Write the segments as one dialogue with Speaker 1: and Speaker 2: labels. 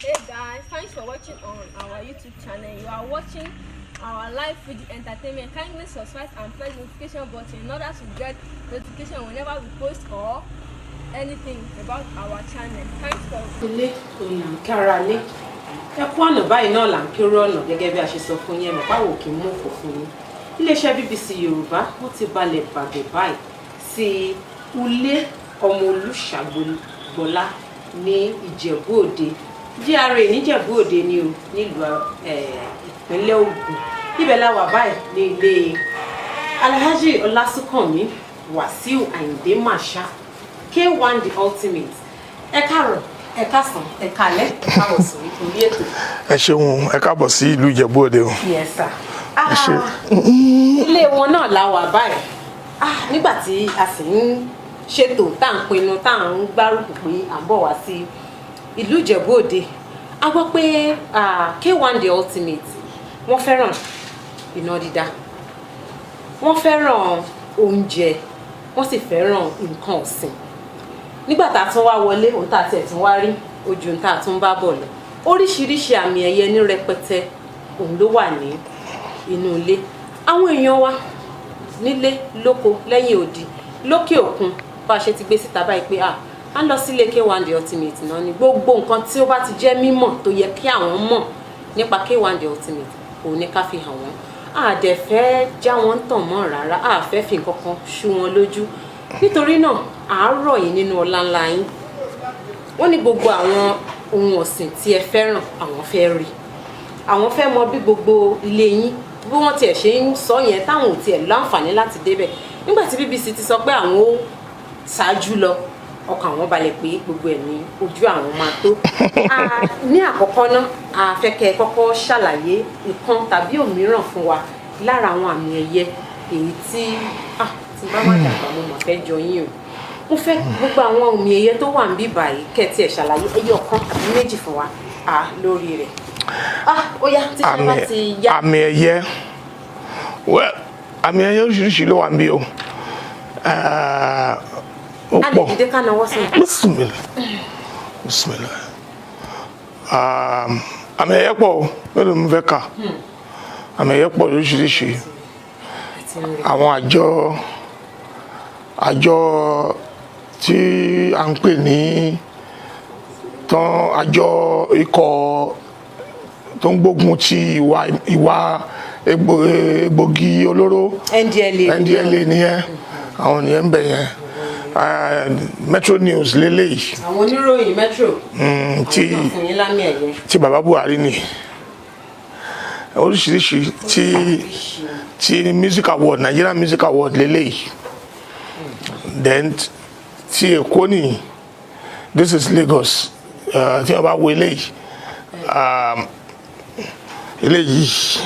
Speaker 1: Hey guys, thanks for watching on our YouTube channel. You are watching our live video entertainment. Kindly subscribe and press the notification button in order to get notification whenever we post or anything about our channel. Thanks for
Speaker 2: Ilé òun là ń kára lé, ẹ kú ọ̀nà báyìí náà là ń kéré ọ̀nà. Gẹ́gẹ́ bí a ṣe sọ fún yín, ẹ mọ̀ báwo kì í mú òfò fún yín. Iléeṣẹ́ BBC Yorùbá, wọ́n ti balẹ̀ bàgẹ́ báyìí sí Ulé Ọmọ Olùṣàgbọ́lá ní Ìjẹ̀bú Òde, GRA níjẹ̀bú Òde ni o, nílùú ìpínlẹ̀ Ògùn. Ibẹ̀ la wà báyìí ní ilé Alhaji Ọlásùnkànmí Wàsíù Àyìndé Marshal, K1 The Ultimate. Ẹ káàárọ̀, ẹ káàsán, ẹ káalẹ́, ẹ káàbọ̀ sí orí ètò.
Speaker 3: Ẹ ṣeun, ẹ káàbọ̀ sí ìlú Ìjẹ̀bú Òde o.
Speaker 2: Yes sir.
Speaker 3: Ẹ ṣe.
Speaker 2: Ilé wọn náà la wà báyìí. Nígbà tí a sì ń ṣètò, tá à ń pinnu, tá à ń gbárùkù pé à ń bọ̀ wá sí ìlú Ìjẹ̀bú Òde, a gbọ́ pé K1 The Ultimate, wọ́n fẹ́ràn iná dídá, wọ́n fẹ́ràn oúnjẹ, wọ́n sì fẹ́ràn nǹkan ọ̀sìn. Nígbà tá a tún wá wọlé, ohun tá a tiẹ̀ tún wá rí ojú ohun tá a tún bá bọ̀ lọ, oríṣiríṣi àmì ẹ̀yẹ ní rẹpẹtẹ òun ló wà ní inú ilé. Àwọn èèyàn wa nílé lóko, lẹ́yìn odi, lókè òkun, bá a ṣe ti gbé síta báyìí pé à ń lọ sílé K1 The Ultimate náà ni, gbogbo nǹkan tí ó bá ti jẹ́ mímọ̀ tó yẹ kí àwọn mọ̀ nípa K1 The Ultimate, òun ni ká fi hàn wọ́n. A dẹ̀ fẹ́ já wọn tàn mọ́ rárá, a fẹ́ fi nǹkan kan ṣú wọn lójú. Nítorí náà, àárọ̀ yìí, nínú ọlá ńlá yín, wọ́n ní gbogbo àwọn ohun ọ̀sìn tí ẹ fẹ́ràn, àwọn fẹ́ rí, àwọn fẹ́ mọ bí gbogbo ilé yín, bí wọ́n tiẹ̀ ṣe ń sọ yẹn, táwọn ò tiẹ̀ láǹfààní láti débẹ̀. Nígbà tí BBC ti sọ pé àwọn ó ṣáájú lọ, ọkàn àwọn balẹ̀ pé gbogbo ẹ̀ ní ojú àwọn máa tó. Ní àkọ́kọ́ náà, a fẹ́ kẹ́ ẹ kọ́kọ́ ṣàlàyé ìkan tàbí òmíràn fún wa lára àwọn àmì ẹ̀yẹ èyí tí tí bá má dàgbà, mo mọ̀ fẹ́ jọ yín o. Mo fẹ́ gbogbo àwọn àmì ẹ̀yẹ tó wà níbí báyìí, kẹ́ ẹ tiẹ̀ ṣàlàyé ẹyọ kan àbí méjì fún wa lórí rẹ̀. Ó yá, tí ṣe bá ti yá.
Speaker 3: Àmì ẹ̀yẹ, well, àmì ẹ̀yẹ oríṣiríṣi ló wà níbí o. Ó
Speaker 2: A lè
Speaker 3: pọ̀.
Speaker 2: dìde ká nawọ́ sí i.
Speaker 3: Bismillah, bismillah. Àmì ẹ̀yẹ pọ̀ o. Mélòó mo fẹ́ kà? Àmì ẹ̀yẹ pọ̀ lóríṣiríṣi.
Speaker 2: Àti ń rí.
Speaker 3: Àwọn àjọ tí à ń pè ní tán, àjọ ikọ̀ tó ń gbógun ti ìwà egbògi olóró.
Speaker 2: NDLEA.
Speaker 3: NDLEA nìyẹn, àwọn nìyẹn ń bẹ yẹn. Metro News lélẹ́yìí.
Speaker 2: Àwọn oníròyìn Metro.
Speaker 3: Tí
Speaker 2: àwọn náà fún yín lámì ẹ̀yẹ.
Speaker 3: Tí bàbá Buhari ní oríṣiríṣi, tí music award, Nigerian Music Award lélẹ́yìí. Then tí Èkó ní, this is Lagos. Tí wọ́n bá wo eléyìí, eléyìí,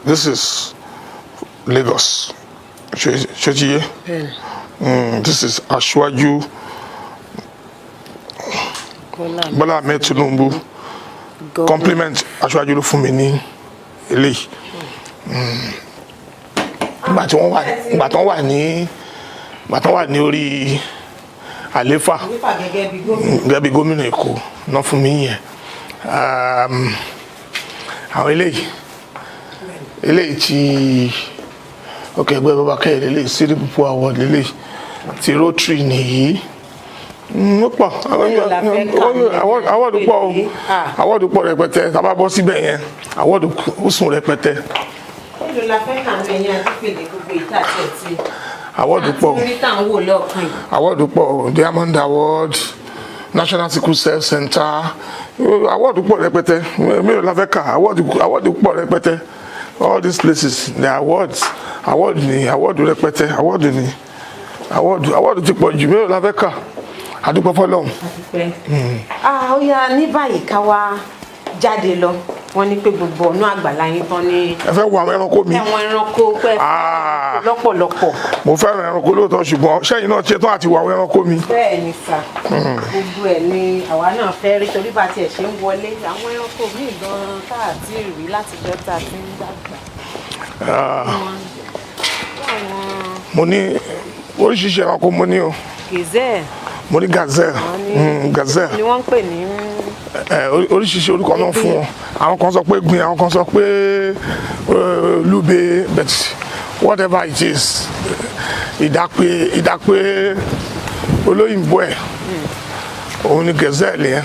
Speaker 3: this is Lagos. Ṣé ti yé? This is Aṣíwájú Bọ́lá Ahmed Tinubu compliment. Aṣíwájú ló fún mi ní eléyìí nígbà tí wọ́n wà ní orí àléfà
Speaker 2: nípa gẹ́gẹ́ bí gómìnà.
Speaker 3: Gẹ́gẹ́ bí gómìnà Èkó náà fún mi yẹn. Àwọn eléyìí tí ok, ẹgbẹ́ bàbá kẹ́hìn eléyìí, City People Award eléyìí, ti Rotary nìyí. Ó pọ̀.
Speaker 2: Mélòó la fẹ́ kà ní
Speaker 3: Award pọ̀ o.
Speaker 2: pèlè?
Speaker 3: Award pọ̀ rẹpẹtẹ. Tá a bá bọ́ síbẹ̀ yẹn, award ó sùn rẹpẹtẹ.
Speaker 2: Mélòó la fẹ́ kà ní ẹ̀yìn adípèlé gbogbo ìta àti ẹ̀tì
Speaker 3: Award pọ̀.
Speaker 2: àti rí tá à ń wò lọ́ọ̀kan yìí?
Speaker 3: Award pọ̀ o. Diamond Award, National Sickle Cell Center award pọ̀ rẹpẹtẹ. Mélòó la fẹ́ kà? Award pọ̀ rẹpẹtẹ. All these places, the awards, award ni award rẹpẹtẹ, award ni award, award ti pọ̀ jù. Mélòó la fẹ́ kà? Adúpẹ́ fọ́lọ́run.
Speaker 2: Pẹ́. Ó yá, ní báyìí, ká wá jáde lọ. Wọ́n ní pé gbogbo ọ̀nà àgbàlá yín tán ní
Speaker 3: Ẹ fẹ́ wo àwọn ẹranko mi?
Speaker 2: Ẹ̀wọ̀n ẹranko pẹ́ lọ́pọ̀lọpọ̀.
Speaker 3: Mo fẹ́ràn ẹranko lóòótọ́, ṣùgbọ́n ṣẹ́yìn náà ṣetán àti wo àwọn ẹranko mi?
Speaker 2: Bẹ́ẹ̀ ni sà, gbogbo ẹ̀ ni àwa náà fẹ́ rí, torí bá tiẹ̀ ṣe ń wọlé, àwọn ẹranko míì gan-an tá à ti rí láti jọ́ tá a ti ń dàgbà. Àwọn
Speaker 3: Mo ní oríṣiríṣi ẹranko, mo ní o.
Speaker 2: Gazelle.
Speaker 3: Mo ní gazelle. Gazelle.
Speaker 2: Ni wọ́n ń pè ní
Speaker 3: Ẹ, oríṣiríṣi orúkọ náà fún wọn. Àwọn kan sọ pé gbin, àwọn kan sọ pé lúbe, but whatever it is, ìdápé olóyìnbó ẹ̀ òun ni gazelle yẹn.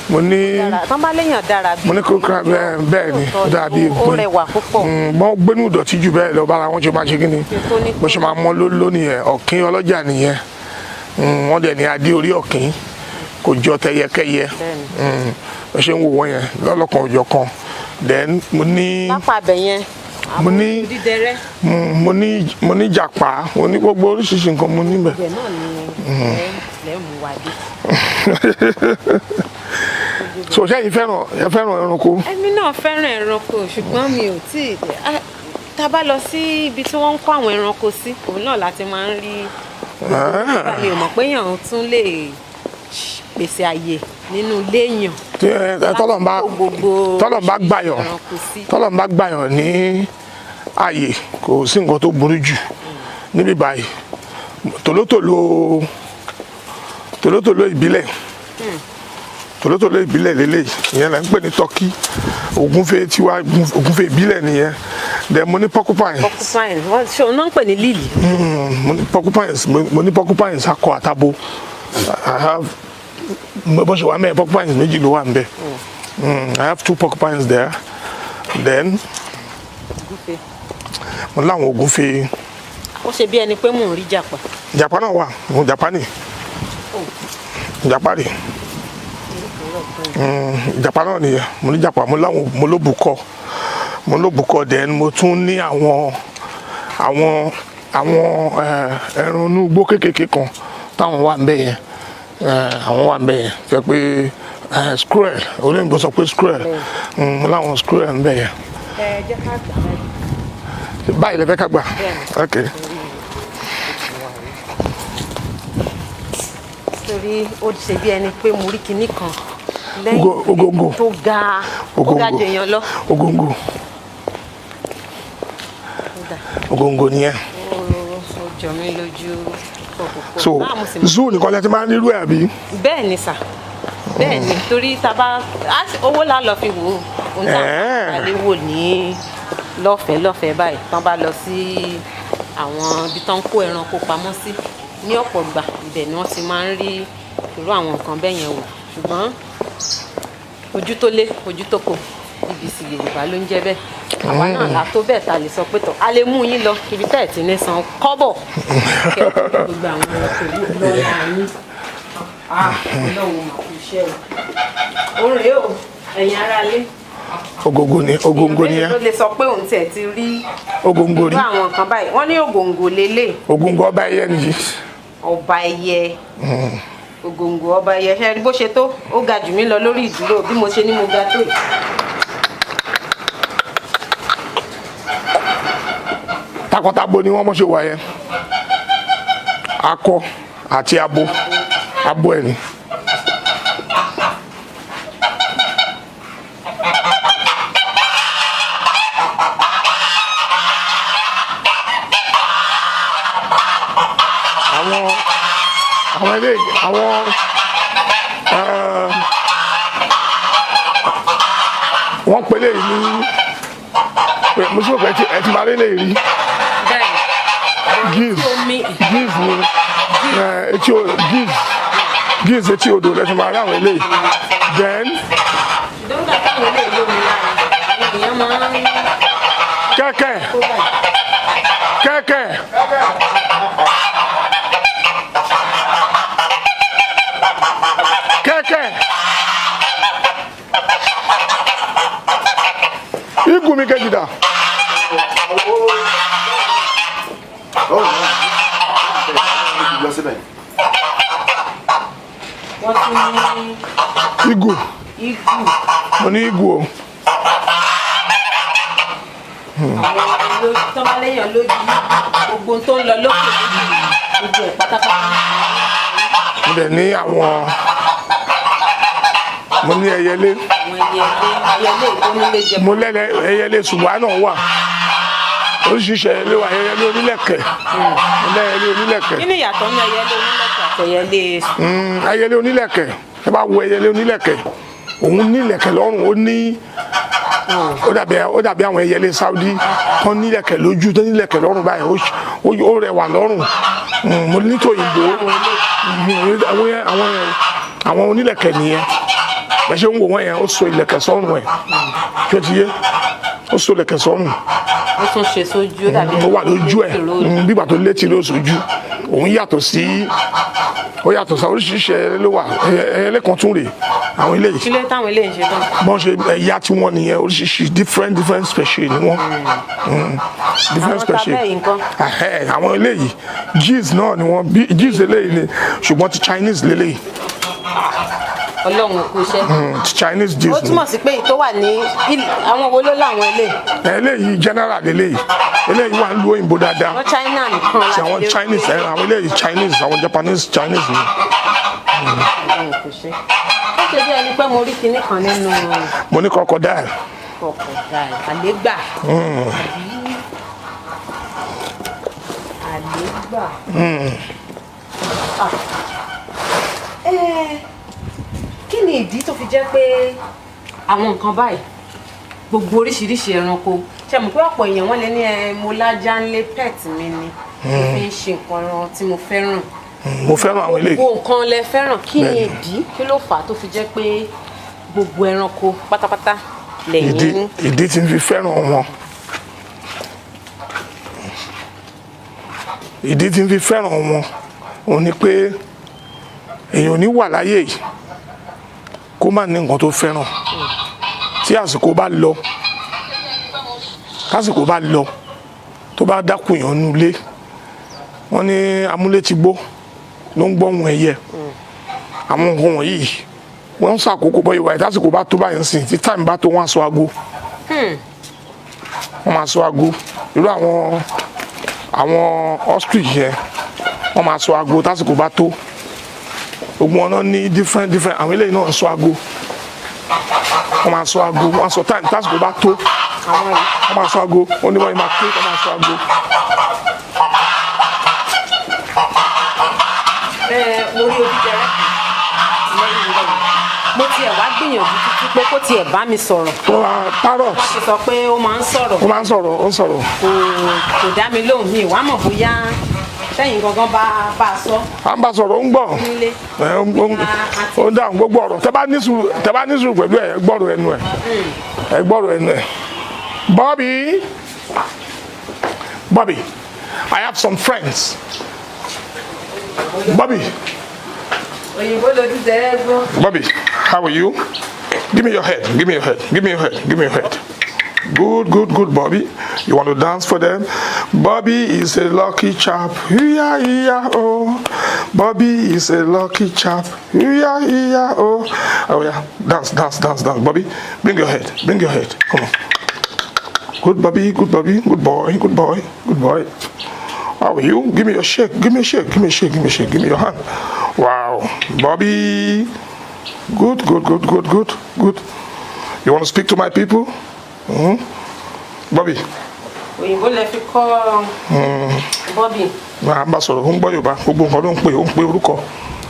Speaker 3: Mo ní
Speaker 2: Dára tán bá léèyàn dára bí
Speaker 3: mo ní kókó bẹ́ẹ̀ ni, ó dàbí
Speaker 2: ó rẹwà púpọ̀.
Speaker 3: Wọ́n gbénú ìdọ̀tí jù bẹ́ẹ̀ lọ, bára wọn ṣe máa ṣe kí ni,
Speaker 2: tóní.
Speaker 3: bó ṣe máa mọ́ lónìí yẹn. Ọ̀kín ọlọ́jà nìyẹn. Wọ́n dẹ̀ ní adé orí ọ̀kín kò jọ tẹyẹkẹyẹ. Bó ṣe ń wò wọ́n yẹn lọ́lọ́kan òjọ̀ kan. Then mo ní
Speaker 2: Lápá abẹ yẹn.
Speaker 3: Mo ní
Speaker 2: dídẹrẹ.
Speaker 3: Mo ní jàpá, mo ní gbogbo oríṣiríṣi nǹkan mo níbẹ̀.
Speaker 2: Ibẹ̀ náà ni ẹ lẹ́ mú wa dé.
Speaker 3: So ṣẹ́yìn fẹ́ràn, ẹ fẹ́ràn ẹranko?
Speaker 2: Èmi náà fẹ́ràn ẹranko, ṣùgbọ́n mi ò tí ì, tá a bá lọ sí ibi tí wọ́n ń kó àwọn ẹranko sí, òun náà láti máa ń rí. Mi ò mọ̀ pé èèyàn tún lè pèsè àyè nínú ilé èèyàn
Speaker 3: Tí ẹ tọ́lọ̀ ń bá
Speaker 2: láti kó gbogbo
Speaker 3: tọ́lọ̀ ń bá gbàyàn
Speaker 2: ẹranko sí.
Speaker 3: Tọ́lọ̀ ń bá gbàyàn ní ààyè, kò sí nǹkan tó burú jù níbí báyìí. Tòlótòló ìbílẹ̀, tòlótòló ìbílẹ̀ lélẹ́yìí, ìyẹn là ń pè ní turkey. Ògúnfe tiwa, ògúnfe ìbílẹ̀ nìyẹn. Then mo ní porcupine.
Speaker 2: Porcupine, wọ́n ṣe òun náà ń pè ní líìlì?
Speaker 3: Mo ní porcupines, mo ní porcupines akọ àtabo. I have, bó ṣe wà mẹ́rin, porcupines méjì ló wà ń bẹ̀. I have two porcupines there. Then
Speaker 2: Ògúnfe.
Speaker 3: Mo láwọn ògúnfe.
Speaker 2: Ó ṣe bí ẹni pé mò ń rí jàpá.
Speaker 3: Jàpá náà wà, mo jàpá ni, jàpá rè. Jàpá náà nìyẹn. Mo ní jàpá, mo láwọn, mo lóbùkọ, mo lóbùkọ. Then mo tún ní àwọn ẹran inú igbó kéékèèké kan táwọn wà ń bẹ̀ yẹn. Àwọn wà ń bẹ̀ yẹn fẹ́ pé squirrel, olóyìnbó sọ pé squirrel. Mo láwọn squirrel ń bẹ̀ yẹn.
Speaker 2: Ẹ jẹ́ ká gbà báyìí.
Speaker 3: Báyìí lè fẹ́ ká gbà?
Speaker 2: Bẹ́ẹ̀ni.
Speaker 3: Ok.
Speaker 2: Torí ó ṣe bí ẹni pé mo rí kinní kan lẹ́yìn
Speaker 3: Ògóńgò.
Speaker 2: tó ga, ó ga
Speaker 3: Ògóńgò.
Speaker 2: jù èèyàn lọ.
Speaker 3: Ògóńgò.
Speaker 2: Ó dà.
Speaker 3: Ògóńgò nìyẹn.
Speaker 2: Ó jọ mí lójú púpọ̀ púpọ̀.
Speaker 3: So
Speaker 2: Ah, mo sì mọ̀.
Speaker 3: zoo nìkan lẹ ti máa ń rírú ẹ̀, àbí?
Speaker 2: Bẹ́ẹ̀ ni sà, bẹ́ẹ̀ ni, torí tá a bá owó la lọ fi wò ó, ohun tá a lè wò ní lọ́fẹ̀ẹ́ lọ́fẹ̀ẹ́ báyìí, tán bá lọ sí àwọn ibi tán ń kó ẹranko pamọ́ sí, ní ọ̀pọ̀ ìgbà ibẹ̀ ni wọ́n ti máa ń rí irú àwọn nǹkan bẹ́ẹ̀ yẹn wò. Ṣùgbọ́n ojú tó lé ojú tó kò, BBC Yorùbá ló ń jẹ́ bẹ́ẹ̀. Àwa náà la tó bẹ́ẹ̀ ta lè sọ pé tọ̀ a lè mú yín lọ ibi tẹ́ ẹ̀ ti ní san kọ́bọ̀ kẹ́ ẹ gbogbo àwọn ẹranko yìí lọ́la yín. Ah, Ọlọ́run mà kú iṣẹ́ o! Òun rèé o, ẹ̀yin aráalé.
Speaker 3: Ògóńgò ni, ògóńgò nìyẹn.
Speaker 2: Ló lè sọ pé òun tiẹ̀ ti rí
Speaker 3: Ògóńgò rí.
Speaker 2: irú àwọn nǹkan báyìí? Wọ́n ní ògòǹgò lélẹ̀.
Speaker 3: Ògóńgò ọba ẹyẹ nìyí.
Speaker 2: Ọba ẹyẹ, ògòǹgò ọba ẹyẹ. Ṣe rí bó ṣe tó? Ó ga jù mí lọ lórí ìdúró bí mo ṣe ní mo ga tó yìí.
Speaker 3: Takọtabo ni wọ́n mọ̀ ṣe wà yẹn, akọ àti abo, abo ẹ̀ ni. Àwọn ilé àwọn wọ́n pèlè ní, mo sọ pé ẹ ti máa rí lè rí.
Speaker 2: Bẹ́ẹ̀ni.
Speaker 3: Geese.
Speaker 2: Omi.
Speaker 3: Geese ni etí o, geese, geese etí odò lẹ́sìn máa rí àwọn eléyìí. Then
Speaker 2: Ṣùgbọ́n nígbà táwọn eléyìí lómi lára, àwọn èèyàn máa ń
Speaker 3: kẹ́kẹ́
Speaker 2: kó báyìí.
Speaker 3: Kẹ́kẹ́ kẹ́kẹ́ igun mi kejì dà.
Speaker 4: Lọ síbẹ̀.
Speaker 2: Wọ́n tún ní
Speaker 3: Igun.
Speaker 2: Igu.
Speaker 3: Mo ní igun o.
Speaker 2: Àwọn tó bá léèyàn lójú, gbogbo ohun tó ń lọ lókè lójú gbogbo ẹ̀ pátápátá.
Speaker 3: Mo dẹ̀ ní àwọn, mo ní ẹyẹlé.
Speaker 2: Àwọn ẹyẹlé, ẹyẹlé tó nílé jẹ.
Speaker 3: Mo lẹ́lẹ̀ ẹyẹlé, ṣùgbọ́n náà wà, oríṣiríṣi ẹyẹlé wà, ẹyẹlé onílẹ̀kẹ̀, mo lẹ́yẹlé onílẹ̀kẹ̀.
Speaker 2: Kí ni ìyàtọ̀ ní ẹyẹlé onílẹ̀kẹ̀ àti ẹyẹlé?
Speaker 3: Ẹyẹlé onílẹ̀kẹ̀, Ẹ bá wo ẹyẹlé onílẹ̀kẹ̀, òun ní ìlẹ̀kẹ̀ lọ́rùn, ó ní ó dàbí àwọn ẹyẹlé Saudi tó ní ìlẹ̀kẹ̀ lójú, tó ní ìlẹ̀kẹ̀ lọ́rùn báyìí, ó rẹwà lọ́rùn. Mo ní tòyìnbó. Àwọn onílẹ̀kẹ̀ nìyẹn. Bẹ́ẹ̀ ṣe ń wò wọ́n yẹn, ó so ìlẹ̀kẹ̀ sọ́rùn ẹ̀, tí ó ti yé, ó so ìlẹ̀kẹ̀ sọ́rùn.
Speaker 2: Ó tún ṣe sójú, ó dàbí
Speaker 3: Ó wà lójú ẹ̀. Bígbà tó létí ló sójú òun yàtọ̀ sí, ó yàtọ̀ sí. Oríṣiríṣi ẹyẹlé ló wà. Ẹyẹlé kan tún rè, àwọn eléyìí.
Speaker 2: Kí ló táwọn eléyìí ń ṣe tán?
Speaker 3: Bọ́n ṣe ẹ̀yà tí wọ́n nìyẹn. Oríṣiríṣi different different species ni wọ́n. Different
Speaker 2: Àwọn
Speaker 3: species.
Speaker 2: tabẹ́ yìí ńkọ́?
Speaker 3: Ẹhẹ́, àwọn eléyìí geese náà ni wọ́n. Bí geese eléyìí ni, ṣùgbọ́n ti Chinese lélẹ́yìí.
Speaker 2: Ọlọ́run, kú iṣẹ́.
Speaker 3: Ti Chinese
Speaker 2: Ó
Speaker 3: geese ni.
Speaker 2: túmọ̀ sí pé ìtó wà ní àwọn wo ló láwọn eléyìí?
Speaker 3: Eléyìí general eléyìí, eléyìí wà ń lu òyìnbó dáadáa.
Speaker 2: Àwọn China nìkan
Speaker 3: Ti
Speaker 2: láti
Speaker 3: àwọn
Speaker 2: lè rí.
Speaker 3: Chinese ẹ, àwọn eléyìí Chinese, àwọn Japanese Chinese ni.
Speaker 2: Ọlọ́run, kú iṣẹ́. Ó ṣe bí ẹni pé mo rí kinní kan nínú
Speaker 3: Mo ní crocodile.
Speaker 2: Crocodile àlégbà àbí àlégbà. Ah. Kí ni ìdí tó fi jẹ́ pé àwọn nǹkan báyìí, gbogbo oríṣiríṣi ẹranko, ṣe mọ̀ pé ọ̀pọ̀ èèyàn wọ́n lè ní ẹ mo lájá ńlé, pet mi ni, mo fi ń ṣe nǹkan ẹran tí mo fẹ́ràn?
Speaker 3: Mo fẹ́ràn àwọn eléyìí.
Speaker 2: Gbogbo nǹkan lẹ fẹ́ràn. Kí ni
Speaker 3: Bẹ́ẹ̀ni.
Speaker 2: ìdí, kí ló fà á tó fi jẹ́ pé gbogbo ẹranko pátápátá lẹ́yìn
Speaker 3: Ìdí
Speaker 2: ní?
Speaker 3: ìdí tí n fi fẹ́ràn wọn, ìdí tí n fi fẹ́ràn wọn òun ni pé èèyàn ò ní wà láyé yìí kó má ní nǹkan tó fẹ́ràn. Tí àsìkò bá lọ, tásìkò bá lọ, tó bá dákú èèyàn nínú ilé, wọ́n ní amúlétígbó ló ń gbọ́ ohùn ẹyẹ. Àwọn nǹkan wọ̀nyí, wọ́n ń ṣàkókò bọ́ ìwà ẹ̀. Tásìkò bá tó báyìí ń sìn, tí time bá tó, wọ́n á sọ aago, wọ́n máa sọ aago. Irú àwọn ostrich yẹn, wọ́n máa sọ aago tásìkò bá tó. Gbogbo wọn náà ní different different. Àwọn eléyìí náà ń sọ aago, wọ́n máa sọ aago, wọ́n á sọ time tásìkò bá tó.
Speaker 2: Àwọn yìí?
Speaker 3: Wọ́n máa sọ aago, wọ́n ní wọ́n yìí máa ké, wọ́n máa sọ aago.
Speaker 2: Ẹ mo rí odídẹrẹ́ kan lẹ́yìn rẹ̀. Mo tiẹ̀ wá gbìyànjú títí pé kó tiẹ̀ bá mi sọ̀rọ̀.
Speaker 3: Wọ́n máa parrot.
Speaker 2: Wọ́n ti sọ pé ó máa ń sọ̀rọ̀.
Speaker 3: Wọ́n máa ń sọ̀rọ̀, ó ń sọ̀rọ̀.
Speaker 2: Kò dá mi lóhùn. Mi wàá mọ̀ bóyá sẹ́yìn gangan bá a sọ
Speaker 3: À ń bá sọ̀rọ̀, ó ń gbọ́.
Speaker 2: nílé.
Speaker 3: Ẹ, ó ń dáhùn gbogbo ọ̀rọ̀. Tẹ́ bá ní sùúrù pẹ̀lú ẹ̀, ẹ gbọ́rọ̀ ẹnu ẹ̀, ẹ gbọ́rọ̀ ẹnu ẹ̀. Bobby, Bobby, I have some friends. Bobby.
Speaker 2: Òyìnbó lodídẹrẹ́ gbọ́.
Speaker 3: Bobby, how are you? Give me your head, give me your head, give me your head, give me your head. Good, good, good, Bobby. You want to dance for them? Bobby is a lucky chap. Yeah, yeah, oh. Bobby is a lucky chap. Yeah, yeah, oh. Oh, yeah. Dance, dance, dance, dance. Bobby, bring your head, bring your head. Come on. Good Bobby, good Bobby, good boy, good boy, good boy. How are you? Give me your shake, give me a shake, give me a shake, give me a shake, give me your hand. Wow. Bobby. Good, good, good, good, good, good. You want to speak to my people? Bobby.
Speaker 2: Òyìnbó lẹ fi kọ́ Bobby?
Speaker 3: À ń bá sọ̀rọ̀, ó ń gbọ́ Yorùbá. Gbogbo nǹkan ló ń pè, ó ń pè orúkọ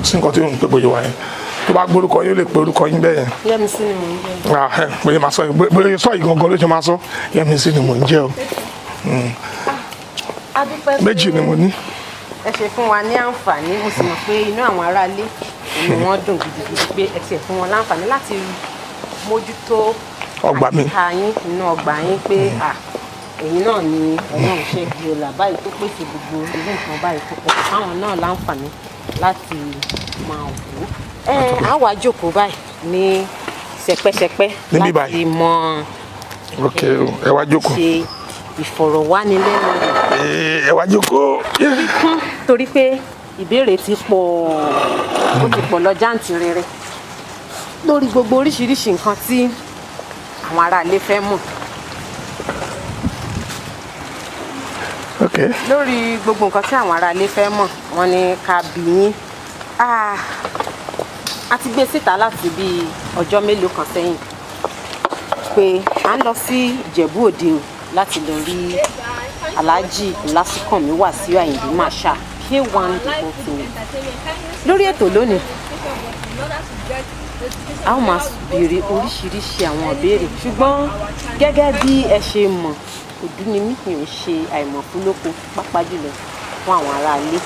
Speaker 3: sí nǹkan tí ó ń pè bóyá wà yẹn. Tó bá gbórúkọ yín, ó lè pe orúkọ yín bẹ́ẹ̀ yẹn.
Speaker 2: Yẹ́misí ni mò ń jẹ́.
Speaker 3: Ah, ẹ, bóyá máa sọ yìí, bóyá sọ yìí gangan ló ṣe máa sọ. Yẹ́misí ni mò ń jẹ́ o.
Speaker 2: A dúpẹ́ pé
Speaker 3: Méjì ni mo ní.
Speaker 2: ẹ ṣe fún wa ní àǹfààní. Mo sì mọ̀ pé inú àwọn aráalé, inú wọn dùn gidigidi pé ẹ tiẹ̀ fún wọn láǹfààní láti mójútó
Speaker 3: Ọgbà mi.
Speaker 2: àyíká yín, inú ọgbà yín, pé à ẹ̀yin náà ni Ọlọ́run ṣe gbòòlà báyìí tó pèsè gbogbo irú nǹkan báyìí fún ẹ, fáwọn náà láǹfààní láti máa wò ó. Ẹ á wá jókòó báyìí ní sẹpẹsẹpẹ
Speaker 3: Níbí
Speaker 2: láti
Speaker 3: báyìí.
Speaker 2: mọ
Speaker 3: Ok, ẹ wá jókòó.
Speaker 2: ṣe ìfọ̀rọ̀wánilẹ́nuwò
Speaker 3: Ẹ wá jókòó.
Speaker 2: kún, torí pé ìbéèrè ti pọ̀, ó ti pọ̀ lọ jáǹtìrẹrẹ lórí gbogbo oríṣiríṣi nǹkan tí àwọn aráalé fẹ́ mọ̀.
Speaker 3: Ok.
Speaker 2: Lórí gbogbo nǹkan tí àwọn aráalé fẹ́ mọ̀, wọ́n ní ká bi yín. Ah, a ti gbé síta láti bí ọjọ́ mélòó kan sẹ́yìn pé à ń lọ sí Ìjẹ̀bú Òde o láti lọ rí Alhaji Ọlásùnkànmí Wàsíù Àyìndé Marshal K1 The Ultimate lórí ètò lónìí.
Speaker 1: get notification
Speaker 2: A ó máa
Speaker 1: whenever we
Speaker 2: béèrè
Speaker 1: post or
Speaker 2: oríṣiríṣi àwọn ìbéèrè, ṣùgbọ́n gẹ́gẹ́ bí ẹ ṣe mọ̀, òdú ni mí, mi ò ṣe àìmọ̀ fún lóko, pápá jùlọ fún àwọn aráalé.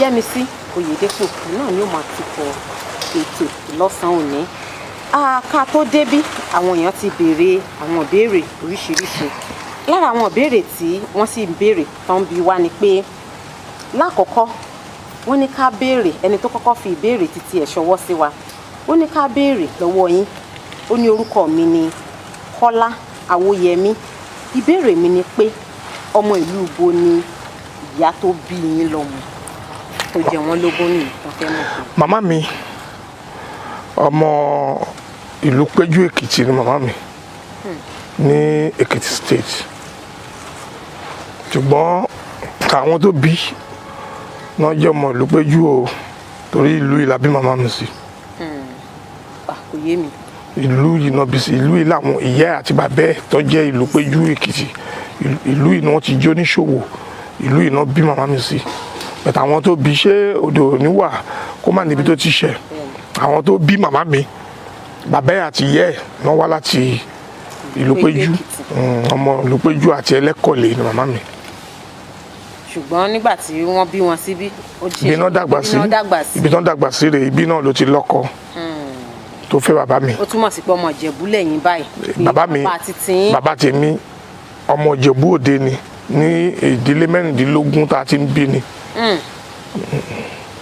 Speaker 2: Yẹ́misí Oyèdépò náà ni ó máa tukọ̀ ètò lọ́sàn-án òní. Ká tó débí, àwọn èèyàn ti béèrè àwọn ìbéèrè oríṣiríṣi. Lára àwọn ìbéèrè tí wọ́n sì ń béèrè tán bí wá ni pé, lákọ̀ọ́kọ́, wọ́n ní ká béèrè, ẹni tó kọ́kọ́ fi ìbéèrè títí ẹ̀ ṣọwọ́ sí wa, ó ní ká béèrè lọ́wọ́ yín. Ó ní orúkọ mi ni Kọ́lá Awóyẹmí, ìbéèrè mi ni pé ọmọ ìlú ibo ni ìyá tó bí yín lọ́mọ tó jẹ wọ́n lógún nìyí, wọ́n fẹ́ mọ̀ pé.
Speaker 3: Màmá mi, ọmọ ìlú Péjú Èkìtì ni màmá mi, ní Èkìtì State, ṣùgbọ́n àwọn tó bí náà jẹ́ ọmọ ìlú Péjú o, torí ìlú yìí la bí màmá mi sí.
Speaker 2: Ah, kò yé mi.
Speaker 3: Ìlú yìí náà bí sí, ìlú yìí làwọn ìyá àti bàbá ẹ̀ tó jẹ́ ìlú Péjú Èkìtì, ìlú yìí náà ti jó níṣòwò, ìlú yìí náà bí màmá mi sí. Bẹ̀tẹ̀ àwọn tó bí, ṣé odò níwà kó má níbi tó ti ṣẹ̀, àwọn tó bí màmá mi, bàbá ẹ̀ àti ìyá ẹ̀ náà wá láti ìlú
Speaker 2: Péjú
Speaker 3: Péjú.
Speaker 2: Èkìtì.
Speaker 3: Ọmọ ìlú Péjú àti Ẹlẹ́kọ̀lé ni màmá mi.
Speaker 2: Ṣùgbọ́n nígbà tí wọ́n bí wọn síbí, ó ṣe
Speaker 3: Ibi náà dàgbà sí.
Speaker 2: Ibi náà dàgbà sí.
Speaker 3: Ibi náà dàgbà sí rèé, ibi náà ló ti lọ́kọ tó fẹ́ bàbá mi.
Speaker 2: Ó túmọ̀ sí pé ọmọ Ìjẹ̀bú lẹ́yìn báyìí pé
Speaker 3: Bàbá mi,
Speaker 2: bàbá títí yín.
Speaker 3: Bàbá tèmi, ọmọ Ìjẹ̀bú Òde ni, ní ìdílé 16 tá a ti ń bí ni.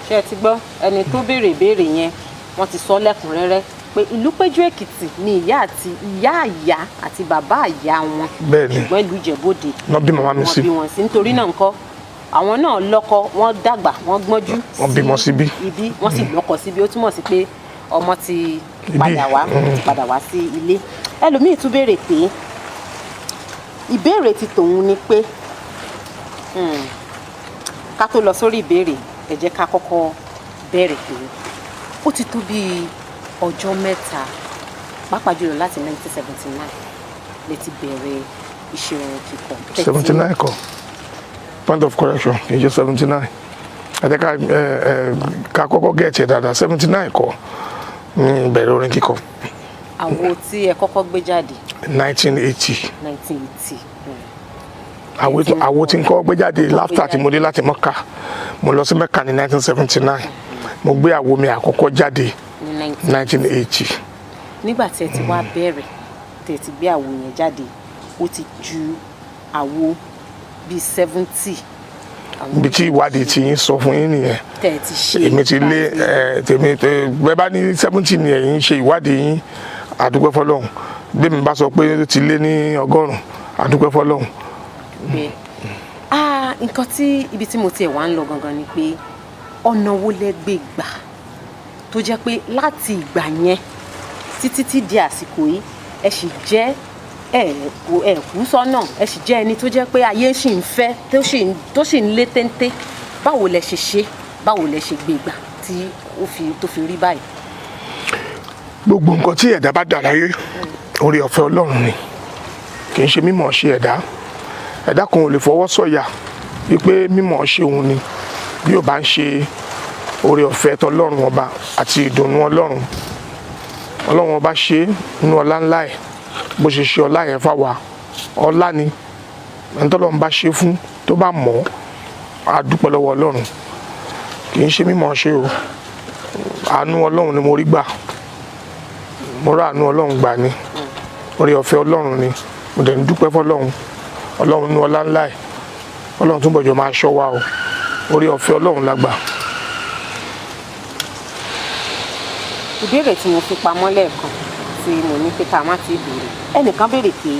Speaker 2: Ṣé ẹ ti gbọ́? Ẹni tó béèrè ìbéèrè yẹn, wọ́n ti sọ lẹ́kùnrẹ́rẹ́ pé ìlú Péjú Èkìtì ni ìyá àti ìyá ìyá àti bàbá ìyá wọn.
Speaker 3: Bẹ́ẹ̀ ni.
Speaker 2: Ṣùgbọ́n ìlú Ìjẹ̀bú Òde
Speaker 3: Náà bí màmá mi
Speaker 2: wọ́n
Speaker 3: sí.
Speaker 2: bí wọn sí. Nítorí náà ńkọ́, àwọn náà lọ́kọ, wọ́n dàgbà, wọ́n gbọ́njú
Speaker 3: Wọ́n bímọ síbí.
Speaker 2: Ibi wọ́n sì lọ́kọ síbí, ó túmọ̀ sí pé ọmọ ti
Speaker 3: Ibi,
Speaker 2: padà wá, ti padà wá sí ilé. Ẹlòmíì tún béèrè pé ìbéèrè ti tòun ni pé, ká tó lọ sórí ìbéèrè, ẹ jẹ́ ká kọ́kọ́ bẹ̀rẹ̀ pé ó ti tó bíi ọjọ́ 3, pàápàá jùlọ láti 1979 lè ti bẹ̀rẹ̀ iṣẹ́ orin kíkọ.
Speaker 3: 79 kọ́, point of correction, kì í ṣe 79. Ẹ jẹ́ ká ẹ ẹ ká kọ́kọ́ get ẹ̀ dáadáa. 79 kọ́ ní ìbẹ̀rẹ̀ orin kíkọ.
Speaker 2: Àwo tí ẹ kọ́kọ́ gbé jáde?
Speaker 3: 1980.
Speaker 2: 1980.
Speaker 3: Àwo tí n kọ́ gbé jáde láfítà tí mo dé láti Mọ́kà, mo lọ sí Mẹ́kà ní 1979, mo gbé àwo mi àkọ́kọ́ jáde
Speaker 2: Ní 19
Speaker 3: 1980.
Speaker 2: Nígbà tí ẹ ti wá bẹ̀rẹ̀, tí ẹ ti gbé àwo yẹn jáde, ó ti ju àwo bíi 70.
Speaker 3: Ibi tí ìwádìí ti yín sọ fún yín nìyẹn.
Speaker 2: Tẹ́ ẹ ti ṣe.
Speaker 3: Èmi ti lé ẹ tèmi bẹ́ẹ̀ bá ní 70 ni ẹ̀yin ṣe ìwádìí yín, àdúpẹ́ fọlọ́hún. Bí mi bá sọ pé ó ti lé ní 100, àdúpẹ́ fọlọ́hún.
Speaker 2: Pé ah, nǹkan tí ibi tí mo tiẹ̀ wá ń lọ gangan ni pé ọ̀nà wo lẹ gbé gbà tó jẹ́ pé láti ìgbà yẹn títí tí di àsìkò yìí, ẹ sì jẹ́ ẹ kú sọ́nà, ẹ sì jẹ́ ẹni tó jẹ́ pé ayé sì ń fẹ́, tó sì ń lé téńté? Báwo lẹ ṣe ṣe? Báwo lẹ ṣe gbé gbà tí ó fi tó fi rí báyìí?
Speaker 3: Gbogbo nǹkan tí ẹ̀dá bá dà láyé, orí ọ̀fẹ́ Ọlọ́run ni, kì í ṣe mímọ̀ ṣe ẹ̀dá. Ẹ̀dá kan ò lè fọwọ́ sọ̀yà wípé mímọ̀ ṣe òun ni, bí ó bá ń ṣe orí ọ̀fẹ́ tọlọ́run Ọba àti ìdùnnú Ọlọ́run. Ọlọ́run Ọba ṣe é nínú ọlá ńlá ẹ̀, bó ṣe ṣe ọlá yẹn fáwa, ọlá ni. Ẹni tọ́lọ́run bá ṣe fún, tó bá mọ̀ ọ́, á dúpẹ́ lọ́wọ́ Ọlọ́run. Kì í ṣe mímọ̀ ṣe o, àánú Ọlọ́run ni mo rí gbà. Mo rà àánú Ọlọ́run gbà ni, orí ọ̀fẹ́ Ọlọ́run ni. Mo dẹ̀ ń dúpẹ́ fọlọ́run. Ọlọ́run nínú ọlá ńlá ẹ̀, Ọlọ́run túnbọ̀ jọ máa ṣọ́ wa o. Orí ọ̀fẹ́ Ọlọ́run la gbà.
Speaker 2: Ìbéèrè tí mo fi pamọ́ lẹ́ẹ̀kan tí mo ní pé ká má ti béèrè, ẹnìkan béèrè pé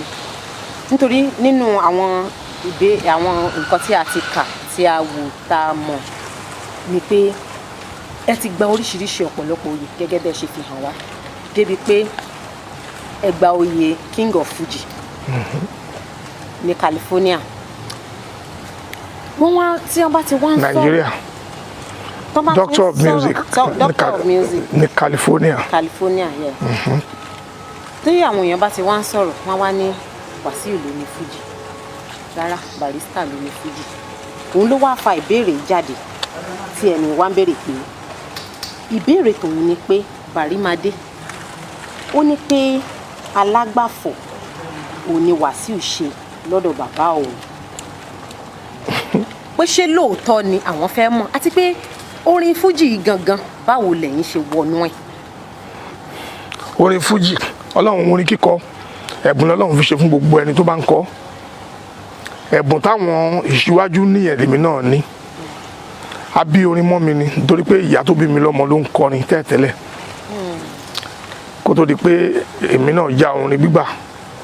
Speaker 2: nítorí nínú àwọn nǹkan tí a ti kà, tí a wò, tá a mọ̀ ni pé ẹ ti gba oríṣiríṣi ọ̀pọ̀lọpọ̀ oyè, gẹ́gẹ́ bẹ́ẹ̀ ṣe fi hàn wá, débi pé ẹ gba oyè King of Fuji ní California. Wọ́n wá tí wọ́n bá ti wá ń sọ̀rọ̀
Speaker 3: Nàìjíríà.
Speaker 2: Tọ́ bá ti ń
Speaker 3: Doctor of
Speaker 2: sọ̀rọ̀-
Speaker 3: Music.
Speaker 2: Doctor of Music.
Speaker 3: Ní California.
Speaker 2: California, yeah. Tí àwọn èèyàn bá ti wá ń sọ̀rọ̀, wọ́n wá ní Wàsíù ló ní Fuji, rárá, Barrister ló ní Fuji. Òun ló wá fa ìbéèrè yìí jáde tí ẹni wá ń béèrè pé ìbéèrè tòun ni pé Bàrímadé, ó ní pé alágbàfọ̀ òun ni Wàsíù ṣe lọ́dọ̀ bàbá òun, pé ṣé lóòótọ́ ni? Àwọn fẹ́ mọ̀, àti pé orin fújì gangan, báwo lẹ̀yin ṣe wọnú ẹ̀?
Speaker 3: Orin fújì, Ọlọ́run, orin kíkọ, ẹ̀bùn lọ́lọ́run fi ṣe fún gbogbo ẹni tó bá ń kọ. Ẹ̀bùn táwọn ìṣíwájú ní, ẹ̀lẹ́mì náà ní. A bí orin mọ́ mi ni, nítorí pé ìyá tó bí mi lọ́mọ ló ń kọrin tẹ́ẹ̀tẹ́lẹ̀ kó tó di pé èmi náà já orin gbígbà.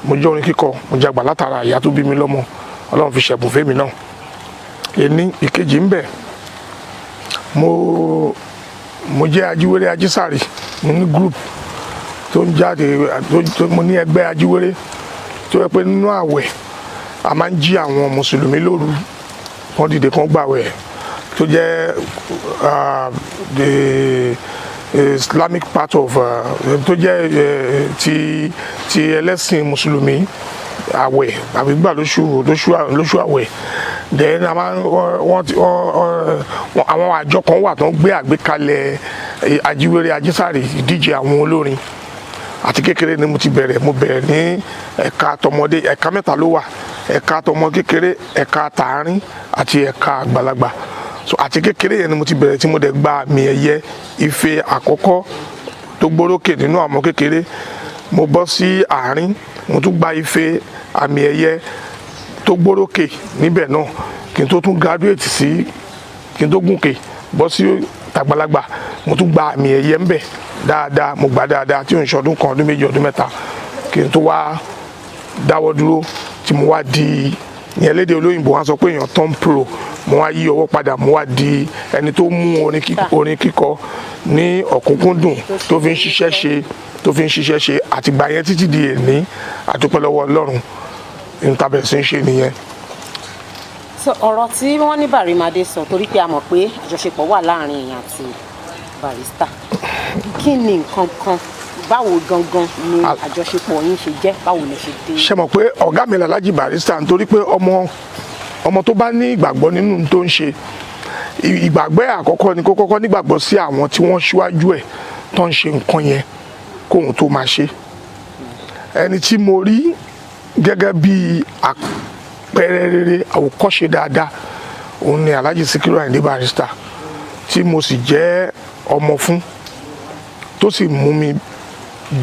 Speaker 3: Mo jẹ́ orin kíkọ, mo jagbà látara ìyá tó bí mi lọ́mọ. Ọlọ́run fi ṣẹ̀bùn fẹ́mi náà. Ení ìkejì ń bẹ, mo jẹ́ ajíwèrè ajísàrì. Mo ní group tó ń jáde tó mo ní ẹgbẹ́ ajíwèrè tó yẹ pé nínú àwẹ̀, a máa ń jí àwọn mùsùlùmí lóru, wọ́n dìde kán gbàwẹ̀, tó jẹ́ the Islamic part of tó jẹ́ ti ẹlẹ́sìn mùsùlùmí, àwẹ̀ àbí gbà lóṣù àwẹ̀. Then a máa ń wọ́n ti wọ́n àwọn àjọ kan wà tó ń gbé àgbékalẹ̀ ajíwèrè ajísàrè, ìdíje àwọn olórin. Àti kékeré ni mo ti bẹ̀rẹ̀. Mo bẹ̀rẹ̀ ní ẹ̀ka tọmọdé. Ẹ̀ka mẹ́ta ló wà: ẹ̀ka tọmọ kékeré, ẹ̀ka tààrin àti ẹ̀ka àgbàlagbà. So àti kékeré yẹn ni mo ti bẹ̀rẹ̀, tí mo dẹ̀ gba àmì ẹ̀yẹ ife àkọ́kọ́ tó gbórókè nínú àwọn kékeré. Mo bọ́ sí àárín, mo tún gba ife àmì ẹ̀yẹ tó gbórókè níbẹ̀ náà, kí n tó tún graduate sí, kí n tó gùnkè bọ́ sí tàgbàlagbà. Mo tún gba àmì ẹ̀yẹ ńbẹ̀ dáadáa. Mo gbà dáadáa tí ò ń ṣe ọdún kan, ọdún 2, ọdún 3, kí n tó wá dáwọ́ dúró, tí mo wá di ìyẹn lédè olóyìnbó wọn sọ pé èèyàn turn pro. Mo wá yí ọwọ́ padà, mo wá di ẹni tó mú orin kíkọ ní ọ̀kúnkúndùn, tó fi ń ṣiṣẹ́ ṣe, tó fi ń ṣiṣẹ́ ṣe. Àtìgbà yẹn títí di èní, àdúpẹ́ lọ́wọ́ Ọlọ́run, níta bẹ̀rẹ̀ sí ń ṣe nìyẹn.
Speaker 2: So ọ̀rọ̀ tí wọ́n ní Bàrímadé sọ, torí pé a mọ̀ pé àjọṣepọ̀ wà láàrin èèyàn àti Barrister, kí ni nǹkan kan, báwo gangan ni àjọṣepọ̀ yín ṣe jẹ́? Báwo lẹ ṣe dé?
Speaker 3: Ṣe mọ̀ pé ọ̀gá mi Alhaji Barrister, nítorí pé ọmọ tó bá ní ìgbàgbọ́ nínú ohun tó ń ṣe, ìgbàgbọ́ ẹ̀ àkọ́kọ́ ni kó kọ́kọ́ nígbàgbọ́ sí àwọn tí wọ́n ṣíwájú ẹ̀ tó ń ṣe nǹkan yẹn kóhun tó máa ṣe. Ẹni tí mo rí gẹ́gẹ́ bí àpẹẹrẹ rere, àwòkọ́ṣe dáadáa, òun ni Alhaji Sikiru Ayinde Barrister, tí mo sì jẹ́ ọmọ fún, tó sì mú mi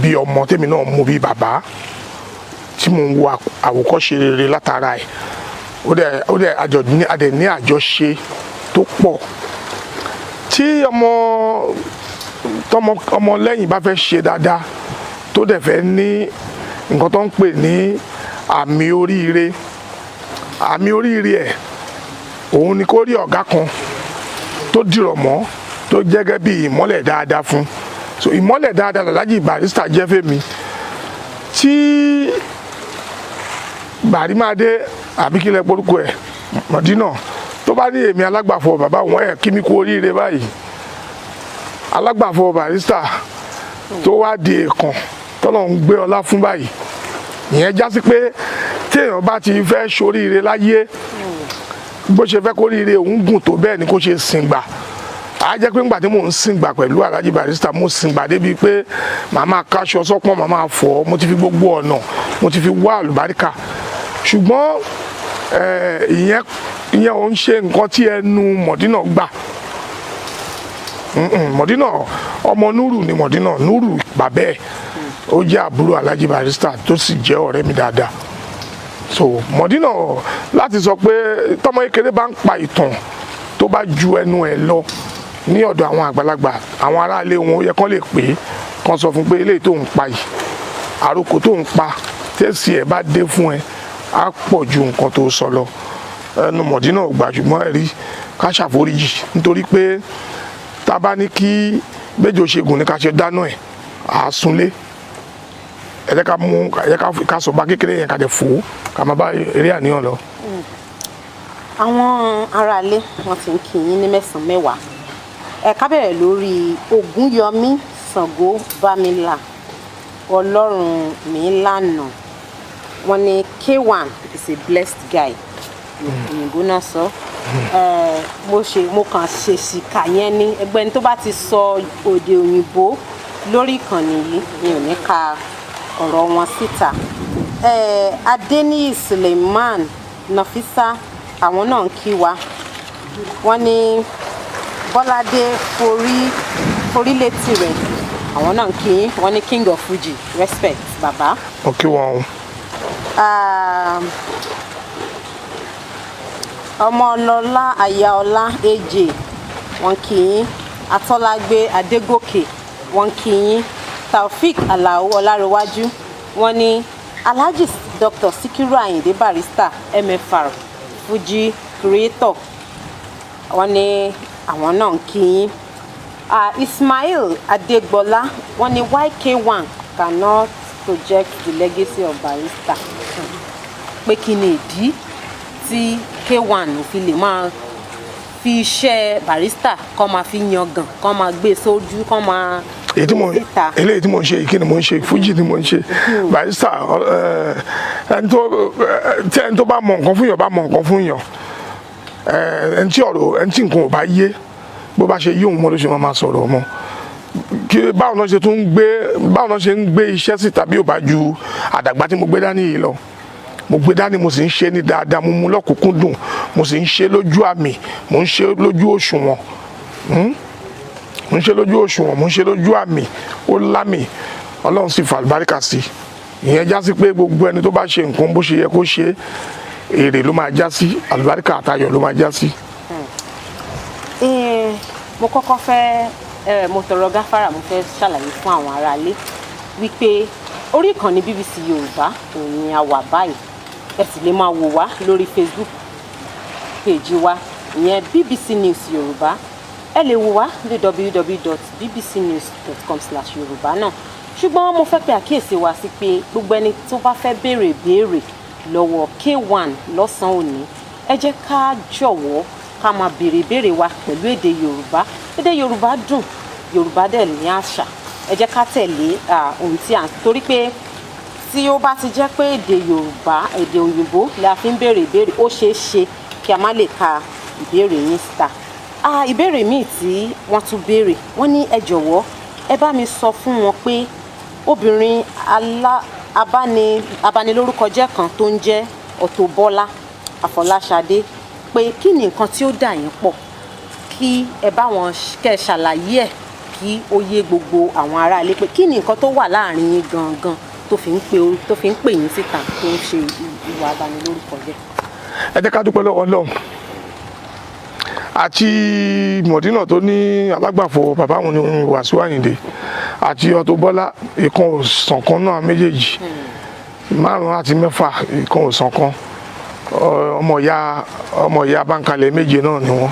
Speaker 3: bí ọmọ, tèmi náà mú bí bàbá, tí mo ń wo àwòkọ́ṣe rere látara ẹ̀. Ó dẹ̀ àjọ ní adẹ̀ ní àjọṣe tó pọ̀. Tí ọmọ tọmọ ọmọ lẹ́yìn bá fẹ́ ṣe dáadáa, tó dẹ̀ fẹ́ ní nǹkan tó ń pè ní àmì oríire, àmì oríire ẹ̀ òun ni kó rí ọ̀gá kan tó dìrọ̀ mọ́, tó jẹ́ gẹ́gẹ́ bí ìmọ́lẹ̀ dáadáa fún. So ìmọ́lẹ̀ dáadáa l'Alhaji Barrister jẹ́ fẹ́mi. Tí Bàrímádé àbí kílẹ̀ porúkọ ẹ̀, Mọ̀dínà, tó bá ní èmi alágbàfọ̀ bàbá wọn ẹ̀ kí mi kú oríire báyìí, alágbàfọ̀ Barrister tó wá di èèkàn tọ́lọ̀ ń gbé ọlá fún báyìí, ìyẹn já sí pé tí èèyàn bá ti fẹ́ ṣoríire láyé, bó ṣe fẹ́ kóríire òun gùn tó, bẹ́ẹ̀ ni kó ṣe sìngbà. Á jẹ́ pé ńgbà tí mò ń sìngbà pẹ̀lú Alhaji Barrister, mo sìngbà débi pé màá máa káṣọ sọ́pọ̀n, màá máa fọ̀. Mo ti fi gbogbo ọ̀nà, mo ti fi wá àlùbáríkà. Ṣùgbọ́n ìyẹn ò ń ṣe nǹkan tí ẹnu Mọ̀dínà gbà. Mọ̀dínà, ọmọ Núrù ni Mọ̀dínà. Núrù bàbẹ́ ẹ̀, ó jẹ́ àbúrò Alhaji Barrister, tó sì jẹ́ ọ̀rẹ́ mi dáadáa. So Mọ̀dínà láti sọ pé tọmọ kékeré bá ń pa ìtàn tó bá ju ẹnu ẹ̀ lọ ní ọ̀dọ̀ àwọn àgbàlagbà, àwọn aráalé wọn, ó yẹ kán lè pè é, kán sọ fún pé eléyìí tó ń pa yìí, àròkò tó ń pa, tẹ́sí ẹ̀ bá dé fún ẹ, á pọ̀ ju nǹkan tó sọ lọ. Ẹnu Mọ̀dínà ò gbà, ṣùgbọ́n ẹ̀rí ká ṣàforíjì, nítorí pé tá a bá ní kí méjì ṣe gùn ní ká ṣe dáná ẹ̀ à á súnlé. Ẹ jẹ́ ká mú, ẹ jẹ́ ká sọ bá kékeré yẹn, ká jẹ fò ó, ká máa bá eré àníyàn lọ.
Speaker 2: Àwọn aráalé wọn ti ń kí yín ní mẹ́sàn-án mẹ́wàá. Ẹ ká bẹ̀rẹ̀ lórí Ògúnyọmí Ṣàngó Bámilà Ọlọ́run mi lànà. Wọ́n ní K1 is a blessed guy. Òyìnbó náà sọ. Mo ṣe, mo kàn ṣèṣì kà yẹn ní ẹgbẹ́ ẹni tó bá ti sọ òde òyìnbó. Lórí ìkànnì yìí, mi ò ní ka ọ̀rọ̀ wọn síta. Adeniyi Suleiman Nafisa, àwọn náà ń kí wa. Wọ́n ní Bọ́ládé forí forílétí rẹ̀, àwọn náà ń kí yín. Wọ́n ní King of Fuji, respect bàbá.
Speaker 3: Mo kí wọn o.
Speaker 2: Ọmọlọlá Ayaọlá AJ, wọ́n kí yín. Atọ́lágbé Adégòkè, wọ́n kí yín. Taofik Alao Ọlárẹwájú, wọ́n ní Alhaji Dr Sikiru Ayinde Barrister, MFR, Fuji creator, wọ́n ní àwọn náà ń kí yín. Ismail Adégbọlá, wọ́n ní YK1 cannot project the legacy of Barrister. Pé kí ni ìdí tí K1 ò fi lè máa fi iṣẹ́ Barrister kọ́ máa fi yangàn, kọ́ máa gbé sójú, kọ́ máa
Speaker 3: Èyí tí mo
Speaker 2: síta?
Speaker 3: Eléyìí tí mo ń ṣe yìí, kí ni mo ń ṣe? Fújì ni mo ń ṣe. Barrister, ẹni tó tí ẹni tó bá mọ nǹkan fún yàn bá mọ nǹkan fún yàn, ẹni tí ọ̀rọ̀ ẹni tí nǹkan ò bá yé, bó bá ṣe yí òun mọ́ ló ṣe máa sọ̀rọ̀ mọ́. Kí báwo náà ṣe tún ń gbé, báwo náà ṣe ń gbé iṣẹ́ síta bí ò bá ju àdàgbà tí mo gbé dání yìí lọ? Mo gbé dání, mo sì ń ṣe ní dáadáa, mo mú lọ́kùnkúndùn, mo sì ń ṣe lójú àmì, mo ń ṣe lójú òṣùwọ̀n, mo ń ṣe lójú òṣùwọ̀n, mo ń ṣe lójú àmì, ó lámì, Ọlọ́run sì fà àlùbáríkà sí i. Ìyẹn já sí pé gbogbo ẹni tó bá ṣe nǹkan bó ṣe yẹ kó ṣe, èrè ló máa já sí, àlùbáríkà àtayọ̀ ló máa já sí.
Speaker 2: Mo kọ́kọ́ fẹ́ mo tọrọ gáfárà. Mo fẹ́ ṣàlàyé fún àwọn aráalé wípé orí ìkànnì BBC Yorùbá òun ni a wà báyìí. Ẹ sì lè máa wò wá lórí Facebook page wa, ìyẹn BBC News Yorùbá. Ẹ lè wò wá ní www.bbcnews.com/yorùbá náà. Ṣùgbọ́n mo fẹ́ pe àkíyèsí wa sí pé gbogbo ẹni tó bá fẹ́ béèrè béèrè lọ́wọ́ K1 lọ́sàn-án òní, ẹ jẹ́ ká jọ̀wọ́ ká máa béèrè béèrè wa pẹ̀lú èdè Yorùbá. Èdè Yorùbá dùn, Yorùbá dẹ̀ ní àṣà. Ẹ jẹ́ ká tẹ̀lé ohun tí à ń, torí pé tí ó bá ti jẹ́ pé èdè Yorùbá, èdè òyìnbó la fi ń béèrè ìbéèrè, ó ṣeé ṣe kí a má lè ka ìbéèrè yín síta. Ìbéèrè míì tí wọ́n tún béèrè, wọ́n ní ẹ jọ̀wọ́, ẹ bá mi sọ fún wọn pé obìnrin alá abáni abanilórúkọjẹ́ kan tó ń jẹ́ Auto Bola Àfọláṣadé, pé kí ni nǹkan tí ó dà yín pọ̀, kí ẹ bá wọn kẹ́ ẹ ṣàlàyé ẹ̀ kí ó yé gbogbo àwọn aráalé, pé kí ni nǹkan tó wà láàrin yín gangan tó fi ń pè yín síta, tó ń ṣe ìwà abanilórúkọjẹ́.
Speaker 3: Ẹ jẹ́ ká dúpẹ́ lọ́wọ́ Ọlọ́run àti Mọ̀dínà tó ní alágbàfọ̀ bàbá òun ní Wàsíù Àyìndé àti Auto Bola. Ìkan òsàn kan náà méjèèjì, márùn àti mẹ́fà, ìkan òsàn kan. Ọmọ ìyá báńkalẹ̀ méje náà ni wọ́n.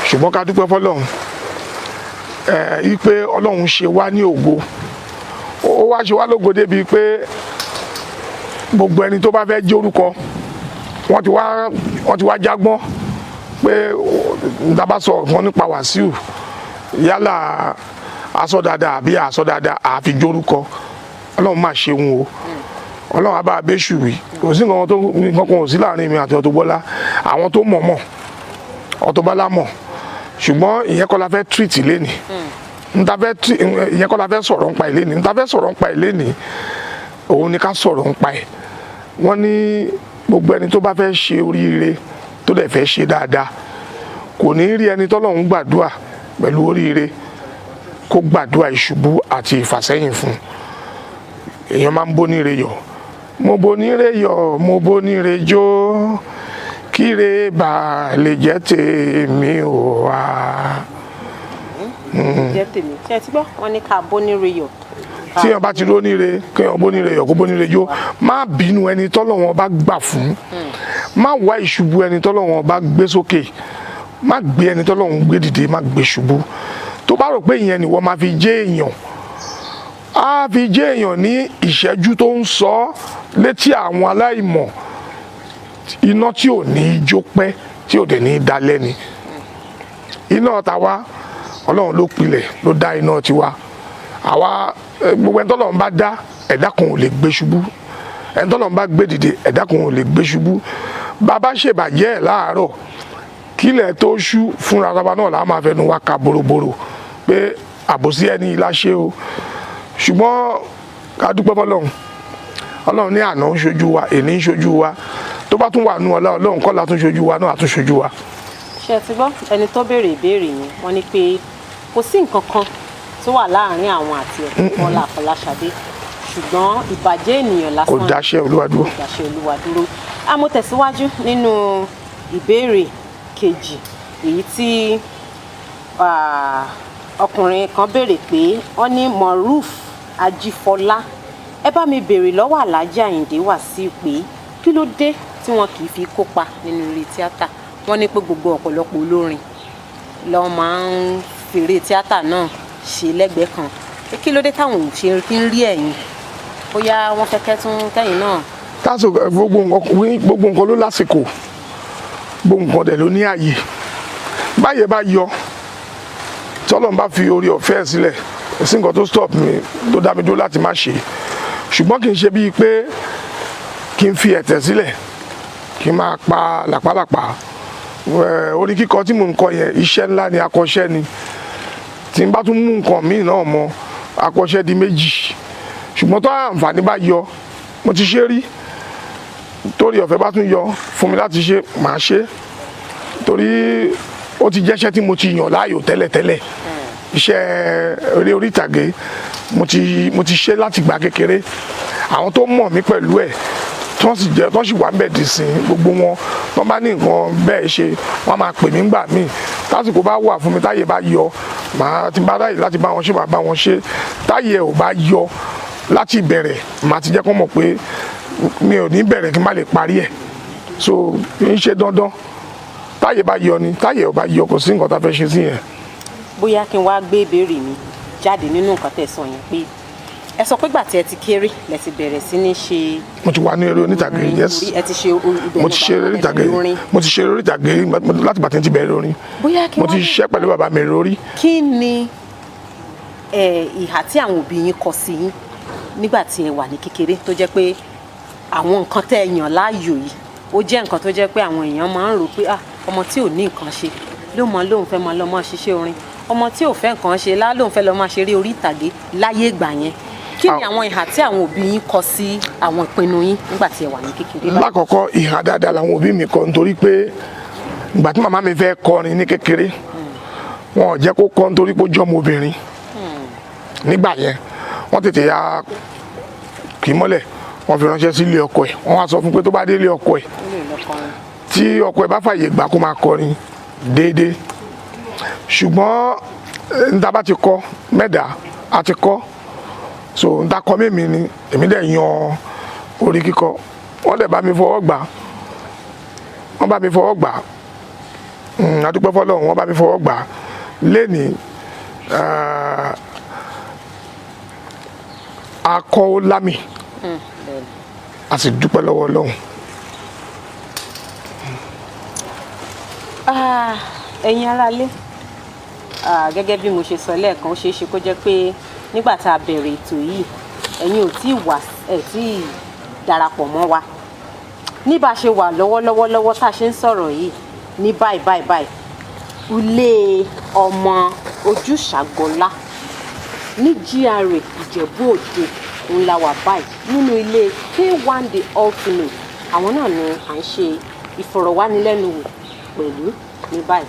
Speaker 3: Ṣùgbọ́n ká dúpẹ́ fọlọ́run ẹ wípé Ọlọ́run ṣe wá ní ògo. Ó wá ṣe wá lógo débi pé gbogbo ẹni tó bá fẹ́ jẹ́ orúkọ, wọ́n ti wá jágbọ́n pé dábàá sọ nǹkan nípa Wàsíù, yálà aṣọ dáadáa àbí aṣọ dáadáa, àfi jórúkọ. Ọlọ́run máa ṣeun o, Ọlọ́run á bá abéṣù wí. Kò sí nǹkan tó nǹkan kan ò sí láàrin mi àti Auto Bola. Àwọn tó mọ̀ mọ̀, Auto Bola mọ̀. Ṣùgbọ́n ìyẹn kọ́ la fẹ́ treat lénìí. Nta fẹ́ ìyẹn kọ́ la fẹ́ sọ̀rọ̀ nípa ẹ̀ lénìí. Nta fẹ́ sọ̀rọ̀ nípa ẹ̀ lénìí, òun ni ká sọ̀rọ̀ nípa ẹ̀. Wọ́n ní gbogbo ẹni tó bá fẹ́ ṣe oríire, tó dẹ̀ fẹ́ ṣe dáadáa, kò ní rí ẹni tọ́lọ́run gbàdúrà pẹ̀lú oríire kó gbàdúrà ìṣubú àti ìfàsẹ́yìn fún. Èèyàn máa ń bóníre yọ̀. Mo bóníre yọ̀, mo bóníre jó, kíre bá lè jẹ́ tèmi ò wá.
Speaker 2: Jẹ́ tèmi. Ṣe ti gbọ́? Wọ́n ní ká bóníre yọ̀.
Speaker 3: Tí èèyàn bá ti róníre, kéèyàn bóníre yọ̀, kó bóníre jó. Má bínú ẹni tọ́lọ́run bá gbà fún, má wá ìṣubú ẹni tọ́lọ́run bá gbé sókè, má gbé ẹni tọ́lọ́run gbé dìde, má gbé ṣubú. Tó bá rò pé ìyẹn ni wọ́n máa fi jẹ́ èèyàn, á fi jẹ́ èèyàn ní ìṣẹ́jú tó ń sọ létí àwọn aláìmọ̀, iná tí ò ní í jó pẹ́, tí ò dẹ̀ ní í dalẹ́ ni iná tàwa. Ọlọ́run ló pilẹ̀, ló dá iná tiwa. Àwa gbogbo ẹni tọ́lọ́run bá dá, ẹ̀dá kan ò lè gbé ṣubú. Ẹni tọ́lọ́run bá gbé dìde, ẹ̀dá kan ò lè gbé ṣubú. Bàbá ṣèbàjẹ́ ẹ̀ láàárọ̀, kílẹ̀ tó ṣú, fúnra wa náà làá máa fẹnu wa ka boroboro pé Àbòsí ẹni ìlà ṣe o. Ṣùgbọ́n ká dúpẹ́ fọlọ́run. Ọlọ́run ní àná ń ṣojú wa, èní ń ṣojú wa, tó bá tún wà nú ọlá Ọlọ́run kọ́lá tún ṣojú wa náà, àtún ṣojú wa.
Speaker 2: Ṣe ti gbọ́ ẹni tó béèrè ìbéèrè yẹn? Wọ́n ní pé kò sí nǹkan kan tó wà láàárín àwọn àti ẹ̀kọ́ Bọ́lá Àfọláṣadé, ṣùgbọ́n ìbàjẹ́ ènìyàn lásán
Speaker 3: Kò dáṣẹ́ Olúwa dúró.
Speaker 2: Kò dáṣẹ́ Olúwa dúró. A mo tẹ̀síwájú nínú ìbéèrè kejì, èyí tí ọkùnrin kan béèrè pé wọ́n ní Moruf Ajífọlá, ẹ bá mi béèrè lọ́wọ́ Alhaji Àyìndé Wàsíù pé kí ló dé tí wọn kì í fi kópa nínú eré tíátà. Wọ́n ní pé gbogbo ọ̀pọ̀lọpọ̀ olórin lọ́ máa ń fèrè tíátà náà ṣe lẹ́gbẹ̀ẹ́ kan, pé kí ló dé táwọn ò ṣe kí ń rí ẹ̀yìn, bóyá wọ́n fẹ́ kẹ́ tún kẹ́yìn náà.
Speaker 3: Tásìkò, gbogbo nǹkan ló lásìkò, gbogbo nǹkan dẹ̀ ló ní ààyè. Báyẹ̀ bá yọ, tọ́lọ́run bá fi orí ọ̀fẹ́ ẹ̀ sílẹ̀, kò sí nǹkan tó stop mi, tó dá mi dúró láti má ṣe. Ṣùgbọ́n kì í ṣe bíi pé kí n fi ẹ̀tẹ̀ sílẹ̀ kí n máa pa làpálàpá. Orin kíkọ tí mò ń kọ yẹn, iṣẹ́ ńlá ni, akọ́ṣẹ́ ni. Tí n bá tún mú nǹkan míì náà mọ́, akọ́ṣẹ́ di méjì. Ṣùgbọ́n tó àǹfààní bá yọ, mo ti ṣe rí, torí ọ̀fẹ́ bá tún yọ fún mi láti ṣe, màá ṣe, torí ó ti jẹ́ṣẹ́ tí mo ti yàn láàyò tẹ́lẹ̀tẹ́lẹ̀. Iṣẹ́ eré orí ìtàgé, mo ti ṣe láti gbà kékeré. Àwọn tó mọ̀ mí pẹ̀lú ẹ̀, tí wọ́n sì jẹ́ tí wọ́n sì wà ń bẹ̀ dì sí, gbogbo wọn tó bá ní nǹkan bẹ́ẹ̀ ṣe, wọ́n máa pè mí ńgbà míì. Tásìkò bá wà fún mi, táyè bá yọ, màá ti bá ráyè láti bá wọn ṣe, màá bá wọn ṣe. Táyè ò bá yọ láti bẹ̀rẹ̀, màá ti jẹ́ kó mọ̀ pé mi ò ní bẹ̀rẹ̀ kí n má lè parí ẹ̀. So kì í ṣe dandan. Táyè bá yọ ni, táyè ò bá yọ, kò sí nǹkan tá a fẹ́ ṣe sí yẹn.
Speaker 2: Bóyá kí n wá gbé ìbéèrè mi jáde nínú nǹkan tẹ́ sọ yẹn, pé ẹ sọ pé gbà tí ẹ ti kéré lẹ ti bẹ̀rẹ̀ sí ní ṣe
Speaker 3: Mo ti wà ní eré onítàgé.
Speaker 2: orin,
Speaker 3: Yes.
Speaker 2: orí ẹ ti ṣe ibẹ̀
Speaker 3: Mo ti ṣe eré onítàgé.
Speaker 2: orin.
Speaker 3: Mo ti ṣe eré onítàgé láti gbà tí n ti bẹ̀rẹ̀ orin.
Speaker 2: Bóyá kí
Speaker 3: Mo ti
Speaker 2: wọ́n
Speaker 3: ṣiṣẹ́ pẹ̀lú bàbá mi lórí.
Speaker 2: Kí ni ìhà tí àwọn òbí yín kọ sí yín nígbà tí ẹ wà ní kékeré, tó jẹ́ pé àwọn nǹkan tẹ́ ẹ yàn láàyò yìí, ó jẹ́ nǹkan tó jẹ́ pé àwọn èèyàn máa ń rò pé, ah, ọmọ tí ò ní nǹkan ṣe ló mọ lóun fẹ́ máa lọ máa ṣiṣẹ́ orin, ọmọ tí ò fẹ́ nǹkan ṣe lá lóun fẹ́ lọ máa ṣeré orí ìtàgé láyé ìgbà yẹn? Kí ni àwọn ìhà tí àwọn òbí yín kọ sí àwọn ìpinnu yín nígbà tí ẹ wà ní kékeré báyìí?
Speaker 3: Lákọ̀ọ́kọ́, ìhà dáadáa làwọn òbí mi kọ, nítorí pé ìgbà tí màmá mi fẹ́ kọrin ní kékeré, wọn ò jẹ́ kó kọ nítorí pé ó jọmọ obìnrin nígbà yẹn. Wọ́n tètè ya kì í mọ́lẹ̀, wọ́n fi ránṣẹ́ sí ilé ọkọ ẹ̀. Wọ́n wá sọ fún pé tó bá dé ilé ọkọ ẹ̀,
Speaker 2: Ó lè lọ kọrin.
Speaker 3: tí ọkọ ẹ̀ bá fàyè gbà, kó máa kọrin déédéé. Ṣùgbọ́n níta bá ti kọ mẹ́ta a ti kọ, so níta kọ mímí ni èmi dẹ̀ yan orí kíkọ. Wọ́n dẹ̀ bá mi fọwọ́ gbà, wọ́n bá mi fọwọ́ gbà. A dúpẹ́ f'Ọlọ́run, wọ́n bá mi fọwọ́ gbà lẹ́ni. Akọ ó lámì, a sì dúpẹ́ lọ́wọ́ Ọlọ́run.
Speaker 2: Ẹ̀yin aráalé, gẹ́gẹ́ bí mo ṣe sọ lẹ́ẹ̀kan, ó ṣeé ṣe kó jẹ́ pé nígbà tá a bẹ̀rẹ̀ ètò yìí, ẹ̀yin ò tí ì wà, ẹ̀ tí ì darapọ̀ mọ́ wa. Ní bá a ṣe wà lọ́wọ́lọ́wọ́ lọ́wọ́ tá a ṣe ń sọ̀rọ̀ yìí ní báyìí báyìí báyìí, ilé ọmọ Ojúṣàgọ́lá ní GRA Ìjẹ̀bú Òde ń la wà báyìí, nínú ilé K1 The Ultimate. Àwọn náà ni à ń ṣe ìfọ̀rọ̀wánilẹ́nuwò pẹ̀lú ní báyìí.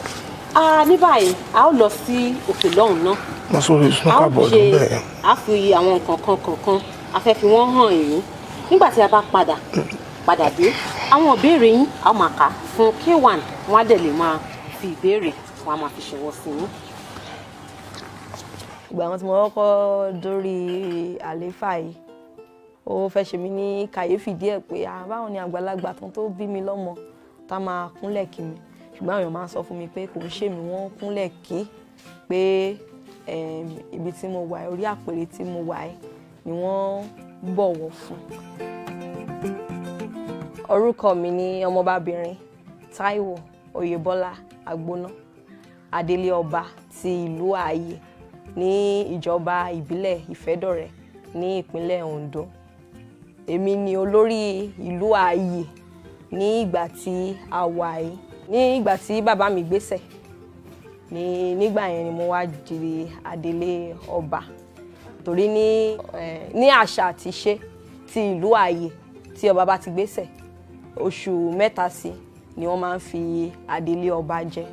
Speaker 2: Ní báyìí, a ó lọ sí òkè lọ́hùn náà.
Speaker 3: Wọ́n sórí
Speaker 2: A ó
Speaker 3: snooker board
Speaker 2: ṣe
Speaker 3: bẹ́ẹ̀.
Speaker 2: A fi àwọn nǹkan kan kọ̀ọ̀kan, a fẹ́ fi wọ́n hàn yín. Nígbà tí a bá padà dé, àwọn ìbéèrè yín a ó máa kà fún K1, wọ́n á dẹ̀ lè máa fi ìbéèrè, wọ́n á máa fi ṣọwọ́ sí yín.
Speaker 1: Ìgbà àwọn tí mo kọ́kọ́ dórí àlééfà yìí, ó fẹ́ ṣe mí ní kàyéfì díẹ̀ pé, ah, báwo ni àgbàlagbà tán tó bí mi lọ́mọ tá máa kúnlẹ̀ kí mi? Ṣùgbọ́n àwọn èèyàn máa ń sọ fún mi pé kò ń ṣe mí wọ́n kúnlẹ̀ kí, pé ibi tí mo wà, orí àpèrè tí mo wà yìí ni wọ́n bọ̀wọ̀ fún. Orúkọ mi ni ọmọbabìnrin Táíwò Oyèbọ́lá Àgbóná, adelé ọba ti ìlú Ààyè ní ìjọba ìbílẹ̀ Ìfẹ́dọ̀rẹ́ ní ìpínlẹ̀ Ondo. Èmi ni olórí ìlú Ààyè ní ìgbà tí a wà yìí. Ní ìgbà tí bàbá mi gbéṣẹ̀ Ní nígbà yẹn ni mo wá di adelé ọba, torí ní àṣà àti ìṣe ti ìlú Ààyè, tí ọba bá ti gbéṣẹ̀, oṣù 3 sí ni wọ́n máa ń fi adelé ọba jẹ.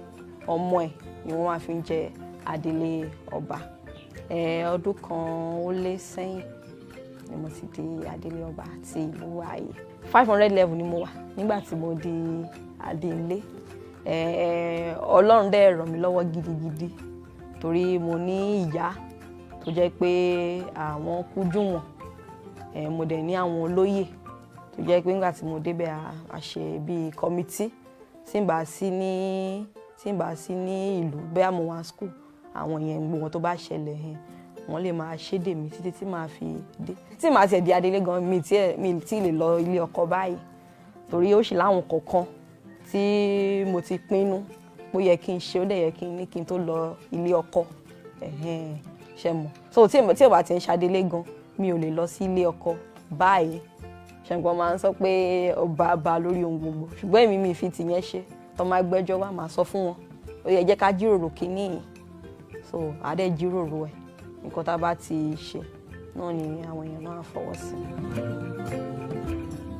Speaker 1: Ọmọ ẹ̀ ni wọ́n máa fi ń jẹ adelé ọba. Ọdún kan ó lé sẹ́yìn ni mo ti di adelé ọba ti ìlú Ààyè. 500 level ni mo wà nígbà tí mo di adelé. Ọlọ́run dẹ̀ ràn mí lọ́wọ́ gidigidi, torí mo ní ìyá tó jẹ́ pé àwọn kújú wọn. Mo dẹ̀ ní àwọn olóyè tó jẹ́ pé nígbà tí mo débẹ̀, a ṣe bíi committee. Tí n bá sí ní ìlú, bẹ́ẹ̀ mo wá school, àwọn yẹn, gbogbo wọn tó bá ṣẹlẹ̀ yẹn, wọ́n lè máa ṣédè mi títí tí màá fi dé. Tí màá tiẹ̀ di adelé gan, mi tí lè lọ ilé ọkọ báyìí, torí ó sì láwọn kọ̀ọ̀kan tí mo ti pinnu pé ó yẹ kí n ṣe, ó dẹ̀ yẹ kí n ní kí n tó lọ ilé ọkọ. Ẹ̀hẹ́n, ṣe mọ̀? So tí ò bá ti ń ṣadelé gan, mi ò lè lọ sí ilé ọkọ báyìí. Ṣẹ̀gbọ́n máa ń sọ pé ọba bá lórí ohun gbogbo, ṣùgbọ́n èmi mi fi tìyẹn ṣe. Tó máa gbẹ́jọ́ wá, máa sọ fún wọn, ó yẹ jẹ́ ká jíròrò kínní yìí. So àdé jíròrò ẹ̀, nǹkan tá a bá ti ṣe náà ni àwọn èèyàn náà fọwọ́ sí.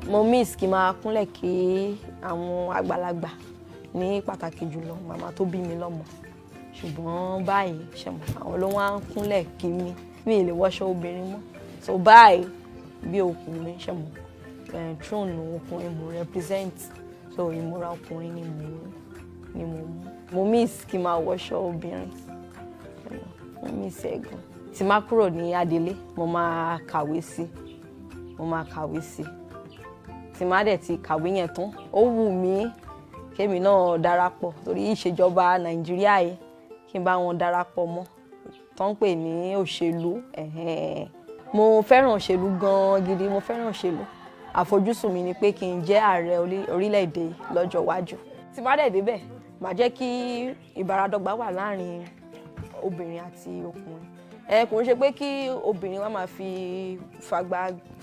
Speaker 1: Mo miss kí n máa kúnlẹ̀ kí àwọn àgbàlagbà, ní pàtàkì jùlọ màmá tó bí mi lọ́mọ. Ṣùgbọ́n báyìí, ṣe mọ̀, àwọn ló wá ń kúnlẹ̀ kí mi. Mi ì lè wọṣọ obìnrin mọ́. So báyìí, bí ọkùnrin, ṣe mọ̀, throne ọkùnrin mo represent, so ìmúra ọkùnrin ni mo mú. Mo miss kí n máa wọṣọ obìnrin, mo miss ẹ̀ gan. Tí má kúrò ní adelé, mo máa kàwé sí, mo máa kàwé sí. Tí má dẹ̀ ti kàwé yẹn tán, ó wù mí kémi náà darapọ̀, torí ìṣèjọba Nàìjíríà yìí, kí n bá wọn darapọ̀ mọ́ tó ń pè ní òṣèlú. Ẹ̀hẹ́n. Mo fẹ́ràn òṣèlú gan-an gidi, mo fẹ́ràn òṣèlú. Àfojúsùn mi ni pé kí n jẹ́ ààrẹ orílẹ̀-èdè lọ́jọ́ iwájú. Tí má dẹ̀ débẹ̀, màá jẹ́ kí ìbáradọ́gba wà láàrin obìnrin àti ọkùnrin. Ẹ kò ń ṣe pé kí obìnrin wa máa fi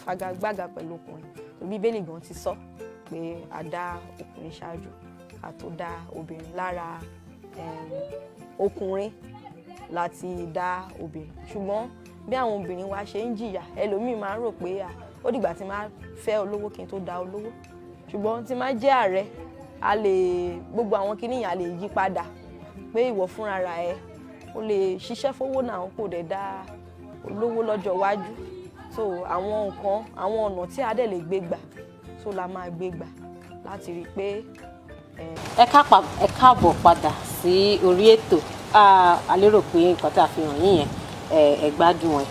Speaker 1: fagagbága pẹ̀lú ọkùnrin, torí Bíbélì gan ti sọ pé a dá ọkùnrin ṣáájú ká tó dá obìnrin. Lára ọkùnrin láti dá obìnrin. Ṣùgbọ́n bí àwọn obìnrin wa ṣe ń jìyà, ẹlòmíì máa ń rò pé à ó dìgbà tí máa fẹ́ olówó kí n tó dá olówó. Ṣùgbọ́n tí máa jẹ́ ààrẹ, a lè gbogbo àwọn kinní yẹn, a lè yí padà pé ìwọ fúnra ra ẹ, o lè ṣiṣẹ́ fowó náà, kò dẹ̀ dá olówó lọ́jọ́ iwájú. So àwọn nǹkan, àwọn ọ̀nà tí a dẹ̀ lè gbé gbà, so la máa gbé gbà láti rí i pé.
Speaker 2: Ẹ káàbọ̀ padà sí orí ètò. A lérò pé nǹkan tí a fi hàn yín yẹn, ẹ gbádùn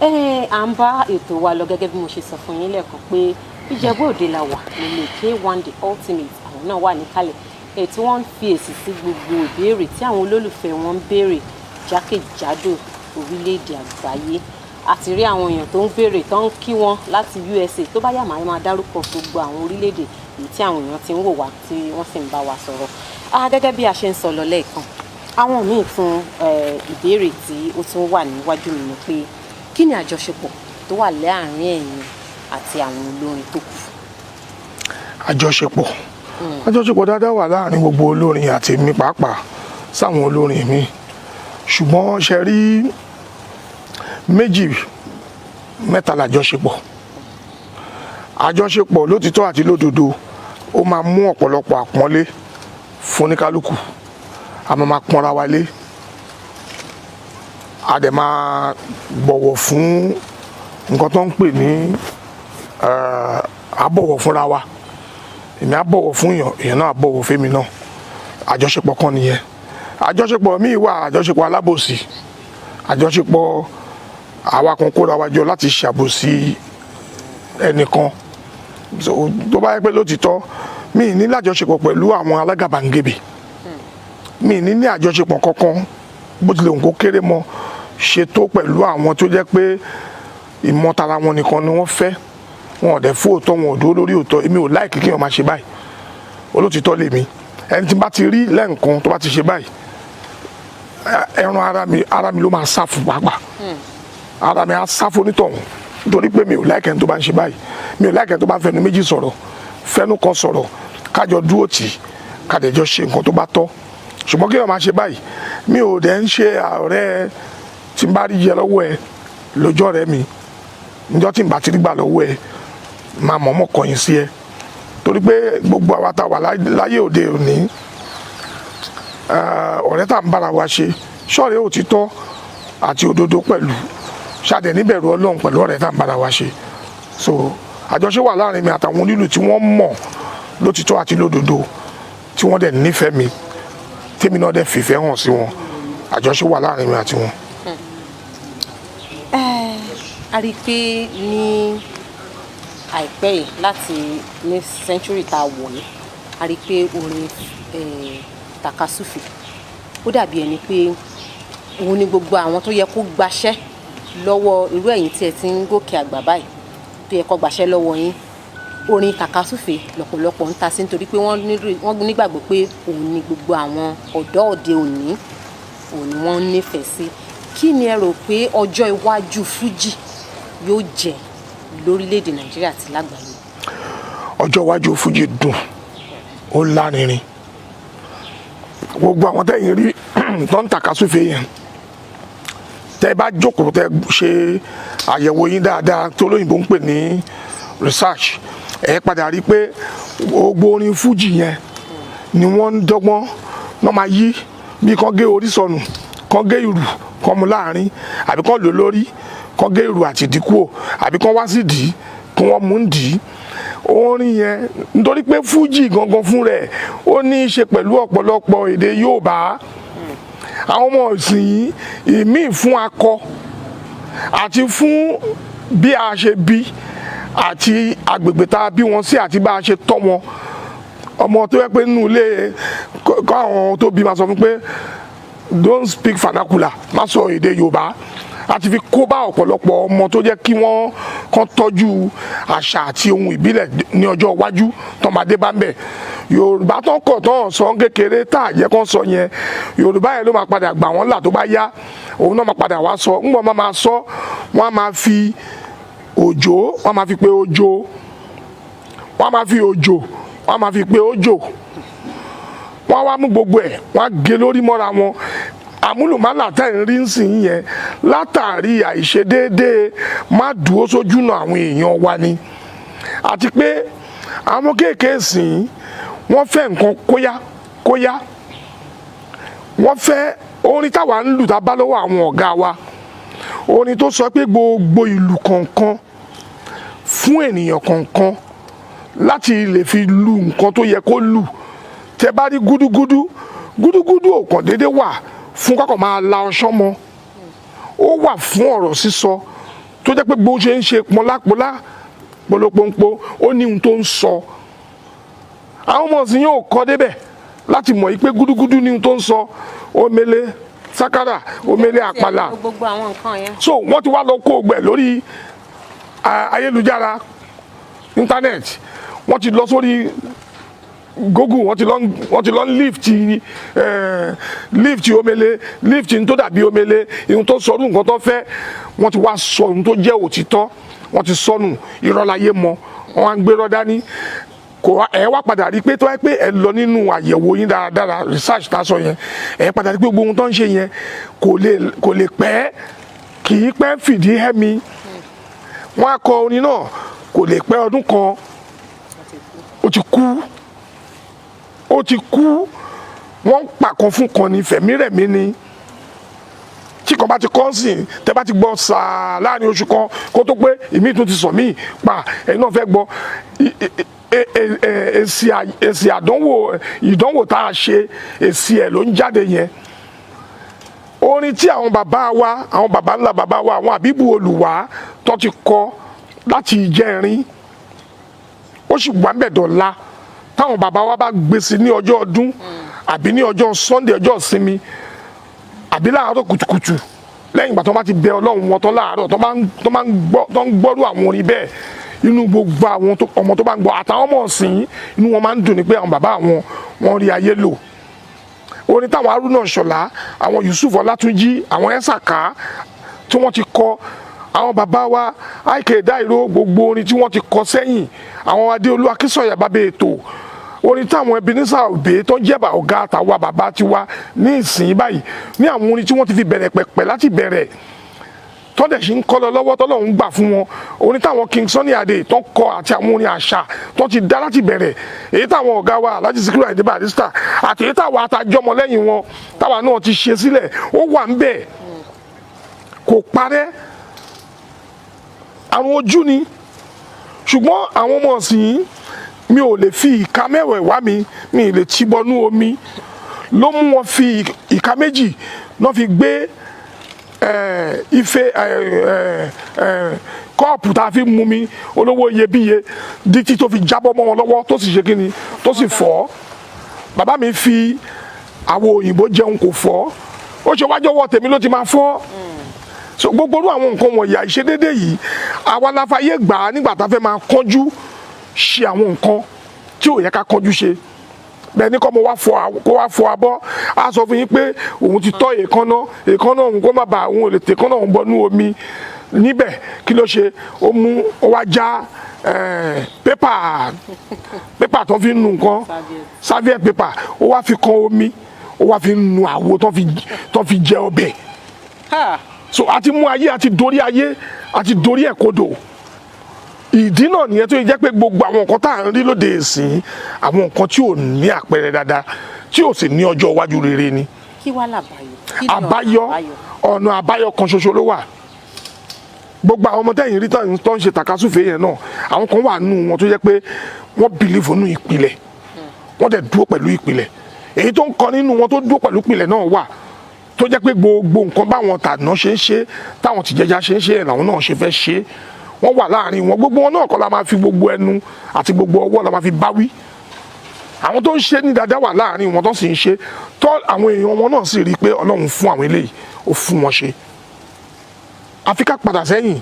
Speaker 2: ẹ. À ń bá ètò wa lọ. Gẹ́gẹ́ bí mo ṣe sọ fún yín lẹ́ẹ̀kan pé Ìjẹ̀bú Òde la wà, nílé K1 The Ultimate. Àwọn náà wà níkàlẹ̀ ẹ̀ tí wọ́n ń fi èsì sí gbogbo ìbéèrè tí àwọn olólùfẹ́ wọn ń béèrè jákèjádò orílẹ̀-èdè àgbáyé. Àti rí àwọn èèyàn tó ń béèrè, tó ń kí wọn láti USA. Tó bá yá, màá máa dárúkọ gbogbo àwọn orílẹ̀-èdè èyí tí àwọn èèyàn ti ń wò wá, tí wọ́n sì ń bá wa sọ̀rọ̀. Gẹ́gẹ́ bí a ṣe ń sọ lọ lẹ́ẹ̀kan, àwọn míì tún ìbéèrè tí ó tún wà níwájú mi ni pé, kí ni àjọṣepọ̀ tó wà láàárín ẹ̀yin àti àwọn olórin tó kù?
Speaker 3: Àjọṣepọ̀ dáadáa wà láàrin gbogbo olórin àti èmi pàápàá sáwọn olórin mi. Ṣùgbọ́n ṣe rí, méjì mẹ́ta làjọṣepọ̀. Àjọṣepọ̀ lótìtọ́ àti lódodo, ó máa mú ọ̀pọ̀lọpọ̀ àpọ́nlé fún oníkálukú. A máa máa pọ́nra wa lé, a dẹ̀ máa bọ̀wọ̀ fún nǹkan tó ń pè ní a bọ̀wọ̀ fúnra wa. Èmi á bọ̀wọ̀ fún èèyàn, èèyàn náà á bọ̀wọ̀ fẹ́mi náà. Àjọṣepọ̀ kan nìyẹn. Àjọṣepọ̀ míì wà, àjọṣepọ̀ alábòsí, àjọṣepọ̀ àwa kan kóra wa jọ láti ṣàbòsí ẹnìkan. So tó bá yẹ pé lótìtọ́, mi ní lájọṣepọ̀ pẹ̀lú àwọn alágàbàǹgebè, mi ní àjọṣepọ̀ kankan, bó tilẹ̀ òun kó kéré mọ́ ṣe tó, pẹ̀lú àwọn tó jẹ́ pé ìmọ̀tara wọn nìkan ni wọ́n fẹ́, wọn ò dẹ̀ fún òótọ́, wọn ò dúró lórí òótọ́. Èmi ò like kí wọ́n máa ṣe báyìí. Olótìtọ́ lèmi. Ẹni tí bá ti rí lẹ́ǹkan tó bá ti ṣe báyìí, ẹran ara mi ló máa sá fún pàápàá. Ara mi á sá fún onítọ̀hún, nítorí pé mi ò like ẹni tó bá ń ṣe báyìí. Mi ò like ẹni tó bá ń fẹnu méjì sọ̀rọ̀, fẹnu kan sọ̀rọ̀. Kájọ dúró tì, kádẹjọ ṣe nǹkan tó bá tọ́. Ṣùgbọ́n kí wọ́n máa ṣe báyìí, Mi ò dẹ̀ ń ṣe ọ̀rẹ́ tí n bá rí jẹ lọ́wọ́ ẹ lójọ́ rẹ mi. Níjọ́ tí n bá ti rí gbà lọ́wọ́ ẹ, máa mọ̀ọ́mọ̀ kọ̀yìn sí ẹ, torí pé gbogbo àwa tá a wà láyé òde òní, ọ̀rẹ́ tá à ń bára wa ṣe, ṣọ́ọ̀rẹ́ òtítọ́ àti òdodo pẹ̀lú ṣàdẹ̀ níbẹ̀rù Ọlọ́run pẹ̀lú ọ̀rẹ́ tá à ń bára wa ṣe. So àjọṣe wà láàrin mi àtàwọn onílù tí wọ́n mọ̀ lótìtọ́ àti lódodo, tí wọ́n dẹ̀ nífẹ̀ẹ́ mi, tèmi náà dẹ̀ fìfẹ́ hàn sí wọn. Àjọṣe wà láàrin mi àti wọn.
Speaker 2: A rí i pé ní àìpẹ́ yìí, láti ní century tá a wọ̀ yìí, a rí i pé orin takasufe, ó dàbí ẹni pé òun ni gbogbo àwọn tó yẹ kó gbaṣẹ́ lọ́wọ́ irú ẹ̀yin tí ẹ ti ń gòkè àgbà báyìí, tó yẹ kó gbaṣẹ́ lọ́wọ́ yín, orin takasufe lọ́pọ̀lọpọ̀ ń ta sí, nítorí pé wọ́n nígbàgbọ́ pé òun ni gbogbo àwọn ọ̀dọ́ òde òní, òun ni wọ́n nífẹ̀ẹ́ sí. Kí ni ẹ rò pé ọjọ́ iwájú fújì yóò jẹ́ lórílẹ̀‐èdè Nàìjíríà àti lágbàáyé?
Speaker 3: Ọjọ́ iwájú fújì dùn, ó lárinrin. Gbogbo àwọn tẹ́yìn rí tó ń tàkasúfè yẹn, tẹ́ bá jókòó, tẹ́ ṣe àyẹ̀wò yín dáadáa, tó lóyìnbó ń pè ní research, ẹ padà rí i pé gbogbo orin fújì yẹn ni wọ́n ń dọ́gbọ́n náà máa yí, bí kán gé orí sọnù, kán gé ìrù, kán mú láàrin, àbí kán lò lórí, kán gé ìrù àti ìdí kúò, àbí kán wá sí dì í kí wọ́n mú ń dì í orin yẹn, nítorí pé fújì gangan fún rẹ̀, ó ní í ṣe pẹ̀lú ọ̀pọ̀lọpọ̀ èdè Yorùbá. Àwọn ọmọ ìsìn yìí, ìmíì fún akọ àti fún bí a ṣe bí àti agbègbè tá a bí wọn sí àti bá a ṣe tọ́ wọn. Ọmọ tó yẹ pé nínú ilé kọ́, àwọn tó bí máa sọ fún pé, "Don't speak vernacular, má sọ èdè Yorùbá," àti fi kó bá ọ̀pọ̀lọpọ̀ ọmọ tó jẹ́ kí wọ́n kàn tọ́jú àṣà àti ohun ìbílẹ̀ ní ọjọ́ iwájú tọmọdé bá ń bẹ̀. Yorùbá tó ń kọ̀ tó ń sọ kékeré tá a jẹ́ kó sọ yẹn, Yorùbá yẹn ló máa padà gbà wọ́n là tó bá yá. Òun náà máa padà wá sọ ńgbọ́n, máa sọ, wọ́n á máa fi òjò, wọ́n á máa fi pé òjò, wọ́n á máa fi òjò, wọ́n á máa fi pé òjò. Wọ́n á wá mú gbogbo ẹ̀, wọ́n á gé lórí mọ́ra wọn. Àmúlùmálà tẹ̀ ń rí nsìn yẹn, látàrí àìṣedéédéé má dúró sójúnà àwọn èèyàn wa ni, àti pé àwọn kéèké sìn, wọ́n fẹ́ nǹkan kóyá kóyá. Wọ́n fẹ́ orin táwa ń lù tá a bá lọ́wọ́ àwọn ọ̀gá wa, orin tó sọ pé gbogbo ìlú kọ̀ọ̀kan fún ènìyàn kọ̀ọ̀kan láti lè fi lu nǹkan tó yẹ kó lù. Tẹ bá rí gúdúgúdú, gúdúgúdú ò kàn déédéé wà fún kọ́kọ́ máa la ọṣán mọ́. Ó wà fún ọ̀rọ̀ sísọ, tó jẹ́ pé bó ṣe ń ṣe pọnlápọnlá polopompo, ó ní ohun tó ń sọ. Àwọn ọmọ ọ̀sìn yóò kọ́ débẹ̀ láti mọ̀ yí pé gúdúgúdú ní ohun tó ń sọ, omele, sákàrà, omele, àpàlà.
Speaker 2: Gbogbo àwọn nǹkan yẹn.
Speaker 3: So wọ́n ti wá lọ kó gbẹ̀ lórí ayélujára, internet. Wọ́n ti lọ sórí Google, wọ́n ti lọ lift omele, lift n tó dàbí omele, ohun tó sọrú nǹkan tó fẹ́. Wọ́n ti wá sọ ohun tó jẹ́ òtítọ́, wọ́n ti sọnù ìrọ̀láyé mọ́, wọ́n á ń gbérọ́ dání. Kò wá ẹ wá padà rí pé tó wáyé pé ẹ lọ nínú àyẹ̀wò yín dáradára, research tá a sọ yẹn, ẹ padà rí pé gbogbo ohun tó ń ṣe yẹn kò lè pẹ́, kì í pẹ́ fìdí hẹ́mi. Wọ́n á kọ orin náà, kò lè pẹ́ ọdún kan, ó ti kú, ó ti kú. Wọ́n ń pàkan fún kan ní fẹ̀mírẹ̀mí ni. Tí kan bá ti kọ́ sí, tẹ́ bá ti gbọ́ sàá láàrin oṣù kan, kó tó pé ìmí tún ti sọ míì pa, ẹ̀yin náà fẹ́ gbọ́ èsì àdánwò, ìdánwò tá a ṣe, èsì ẹ̀ ló ń jáde yẹn. Orin tí àwọn bàbá wa, àwọn bàbá ńlá bàbá wa, àwọn àbíbù olùwà tó ti kọ láti ìjẹrin, ó sì wà ń bẹ̀ dọ̀la. Táwọn bàbá wa bá gbé sí ní ọjọ́ ọdún, àbí ní ọjọ́ Sunday, ọjọ́ ìsinmi, àbí láàárọ̀ kùtùkùtù, lẹ́yìn ìgbà tó bá ti bẹ Ọlọ́run wọn tán láàárọ̀, tó máa ń gbọ́, tó ń gbọ́rú àwọn orin bẹ́ẹ̀, inú gbogbo àwọn ọmọ tó bá ń gbọ́ àtàwọn ọmọ ọ̀sìn, inú wọn máa ń dùn ní pé àwọn bàbá àwọn wọn rí ayé lò. Orin táwọn Haruna Ṣọlá, àwọn Yusuf Ọlátúnjí, àwọn Ẹsàká tí wọ́n ti kọ, àwọn bàbá wa Àìkè Dáìró, gbogbo orin tí wọ́n ti kọ sẹ́yìn, àwọn Adéolú Akínsọ̀yà, bàbá ètò Orin táwọn Ebenezer Obey tó jẹ́ ọ̀gá àtàwa bàbá tiwa ní ìsìn báyìí, ní àwọn orin tí wọ́n ti fi bẹ̀rẹ̀ pẹ̀pẹ̀ láti bẹ̀rẹ̀, tọ́dẹ̀ sì ń kọ́ lọ lọ́wọ́, tọ́lọ́run gbà fún wọn, orin táwọn King Sunny Adé tó kọ àti àwọn orin àṣà tó ti dá láti bẹ̀rẹ̀, èyí táwọn ọ̀gá wa Alhaji Sikiru Ayinde Barrister àti èyí táwọn atajọ́mọ lẹ́yìn wọn táwa náà ti ṣe sílẹ̀, ó wà ń bẹ̀, kò parẹ́. Àwọn ojú ni. Ṣùgbọ́n àwọn ọmọ ọ̀sìn, mi ò lè fi ìka mẹ́wẹ̀ẹ̀wá mi, mi ì lè ti bọnú omi, ló mú wọn fi ìka méjì náà fi gbé ife kọ́ọ̀pù tá a fi mú mi olówó iyebíye títí tó fi jábọ́ mọ́ wọn lọ́wọ́, tó sì ṣe kíni, tó sì fọ́. Bàbá mi fi àwo òyìnbó jẹun, kò fọ́. Ó ṣe wájú ọwọ́ tèmi ló ti máa fọ́. So gbogbo irú àwọn nǹkan wọ̀nyí, àìṣedédé yìí, àwa la fàyè gbà á nígbà tá a fẹ́ máa kánjú ṣe àwọn nǹkan tí ò yẹ ká kánjú ṣe. Bẹ́ẹ̀ ni kọ́ mo wá fọ kó wá fọ abọ́, á sọ fún yín pé òun ti tọ́ èékánná, èékánná òun kó má bàa, òun ò lè tẹ èékánná òun bọnú omi níbẹ̀. Kí ló ṣe? Ó mú, ó wá já pépà, pépà tó fi ń nu nǹkan, serviette paper, ó wá fi kan omi, ó wá fi nu àwo tó fi jẹ ọbẹ̀. So a ti mú ayé, a ti dorí ayé, a ti dorí ẹ̀ kodò. Ìdí náà nìyẹn tó yẹ jẹ́ pé gbogbo àwọn nǹkan tá à ń rí lóde ìsìn, àwọn nǹkan tí ò ní àpẹẹrẹ dáadáa, tí ò sì ní ọjọ́ iwájú rere ni.
Speaker 2: Kí wàá làbáyọ? Kí ni ọ̀nà
Speaker 3: Àbáyọ, ọ̀nà àbáyọ kan ṣoṣo ló wà. Gbogbo àwọn ọmọ tẹ́yìn rí tó ń ṣe tàkasúfèé yẹn náà, àwọn kan wà nù wọn tó jẹ́ pé wọ́n believe nínú ìpìlẹ̀, wọ́n dẹ̀ dúró pẹ̀lú ìpìlẹ̀. Èyí tó ń kọ nínú wọn tó dúró pẹ̀lú ìpìlẹ̀ náà wà tó jẹ́ pé gbogbo nǹkan báwọn tàná ṣe ń ṣe, táwọn tìjẹjà ṣe ń ṣe ẹ̀, làwọn náà ṣe fẹ́ ṣe. Wọ́n wà láàrin wọn. Gbogbo wọn náà kọ́ la máa fi gbogbo ẹnu àti gbogbo ọwọ́ la máa fi báwí. Àwọn tó ń ṣe ní dáadáa wà láàrin wọn, tó sì ń ṣe tó àwọn èèyàn wọn náà sì rí i pé Ọlọ́run fún àwọn eléyìí, ó fún wọn ṣe. Àfi ká padà sẹ́yìn.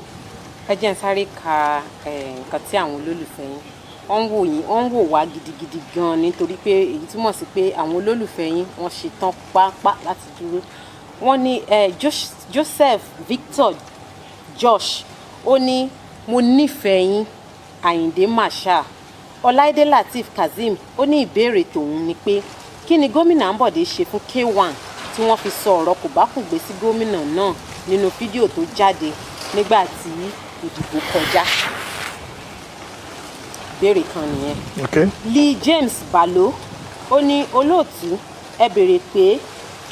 Speaker 2: Ẹ jẹ́ n sáré ka nǹkan tí àwọn olólùfẹ́ yín wọ́n ń wò yín, wọ́n ń wò wá gidigidi gan-an, nítorí pé èyí túmọ̀ sí pé àwọn olólùfẹ́ yín, wọ́n ṣetán pápá láti dúró. Wọ́n ní Joseph Victor Josh, ó ní, "Mo nífẹ̀ẹ́ yín, Àyìndé Marshal." Ọláìdé Lateef Kazeem, ó ní ìbéèrè tòun ni pé kí ni gómìnà Ambode ṣe fún K1 tí wọ́n fi sọ ọ̀rọ̀ kòbákùngbé sí gómìnà náà nínú fídíò tó jáde nígbà tí ìdìbò kọjá? Ìbéèrè kan nìyẹn. Lee James Balo, ó ní, "Olóòtú, ẹ béèrè pé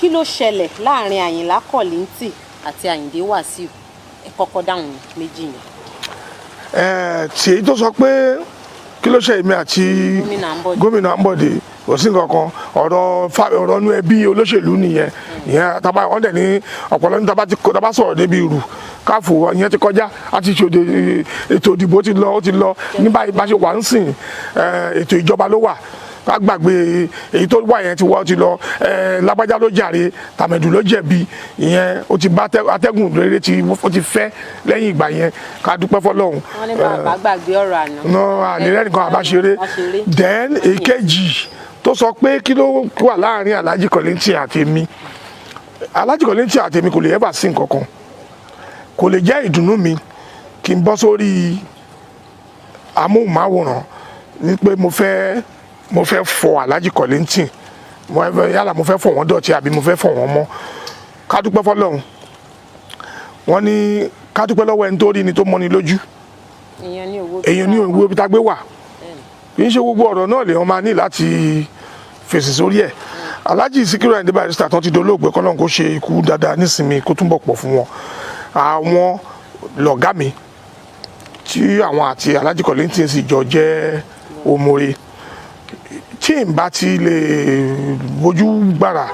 Speaker 2: kí ló ṣẹlẹ̀ láàrin Àyìnlá Kollington àti Àyìndé Wàsíù." Ẹ kọ́kọ́ dáhùn méjì yẹn.
Speaker 3: Ẹ tí èyí tó sọ pé kí ló ṣe èmi àti
Speaker 2: Gómìnà Ambode.
Speaker 3: Gómìnà Ambode, kò sí nǹkan kan. Ọ̀rọ̀ inú ẹbí olóṣèlú nìyẹn. Ìyẹn taba wọ́n dẹ̀ ní ọ̀pọ̀lọpọ̀ ní taba ti taba sọ̀rọ̀ débi ìrù káfù, ìyẹn ti kọjá. Àti ṣòde ètò ìdìbò ti lọ, ó ti lọ. Ní báyìí, bá ṣe wà ń sìn, ètò ìjọba ló wà. Ká gbàgbé èyí tó wà yẹn, ti wọ́ ti lọ. Lágbájá ló jàre, tàmẹ̀dù ló jẹ̀bi, ìyẹn ó ti bá atẹ́gùn rere tí ó ti fẹ́ lẹ́yìn ìgbà yẹn. Ká dúpẹ́ fọlọ́run.
Speaker 2: Wọ́n ní bàbá gbàgbé ọ̀rọ̀ àná.
Speaker 3: No, àlèrè nìkan àbáṣeré.
Speaker 2: Àbáṣeré.
Speaker 3: Then èkejì tó sọ pé kí ló wà láàrin Alhaji Kollington àti èmi. Alhaji Kollington àti èmi kò lè ever sí nǹkan kan. Kò lè jẹ́ ìdùnnú mi kí n bọ́ sórí amóhùnmáwòrán ní pé mo fẹ́ fọ Alhaji Kollington, mo fẹ́, yálà mo fẹ́ fọ wọ́n dọ̀tí àbí mo fẹ́ fọ wọ́n mọ́. Ká dúpẹ́ fọlọ́run. Wọ́n ní ká dúpẹ́ lọ́wọ́ ẹni tó rí ni tó mọ́ni lójú.
Speaker 2: Èèyàn ní owó.
Speaker 3: Èèyàn ní òwú ibi tá a gbé wà. Kì í ṣe gbogbo ọ̀rọ̀ náà lèèyàn máa ní láti fèsì sórí ẹ̀. Alhaji Sikiru Ayinde Barrister tán ti dolóògbé, kọ́lọ́n kó ṣe ikú dáadáa nísìnyí, kó túnbọ̀ pọ̀ fún wọn. Àwọn lọ̀gá mi tí àwọn àti Alhaji Kollington sì jọ jẹ́ òmòre, tí n bá ti lè bójú gbàrà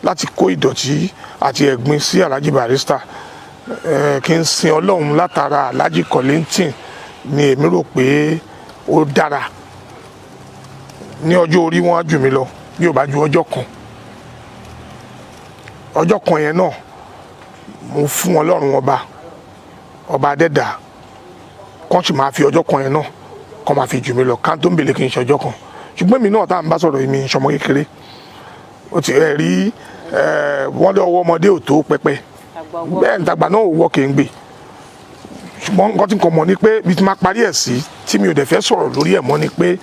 Speaker 3: láti kó ìdọ̀tí àti ẹ̀gbin sí Alhaji Barrister, kí n sin Ọlọ́run látara Alhaji Kollington ni èmi rò pé ó dára. Ní ọjọ́ orí, wọn á jù mí lọ. Bí ò bá ju ọjọ́ kan, ọjọ́ kan yẹn náà, mo fún Ọlọ́run ọba, ọba adẹ́dà, kán sì máa fi ọjọ́ kan yẹn náà kán máa fi jù mí lọ, ká tó ń bèlè kí n ṣe ọjọ́ kan. Ṣùgbọ́n èmi náà tá à ń bá sọ̀rọ̀, èmi ń ṣọmọ kékeré. Ó ti ẹ̀ rí ẹ̀, wọ́n lé ọwọ́ ọmọdé ò tó pẹpẹ.
Speaker 2: Àgbà ọwọ́.
Speaker 3: Bẹ́ẹ̀ ní tàgbà náà ò wọ́ kéńgbè. Ṣùgbọ́n nǹkan tí n kò mọ̀ ni pé bí ti máa parí ẹ̀ sí, tí mi ò dẹ̀ fẹ́ sọ̀rọ̀ lórí ẹ̀ mọ́, ni pé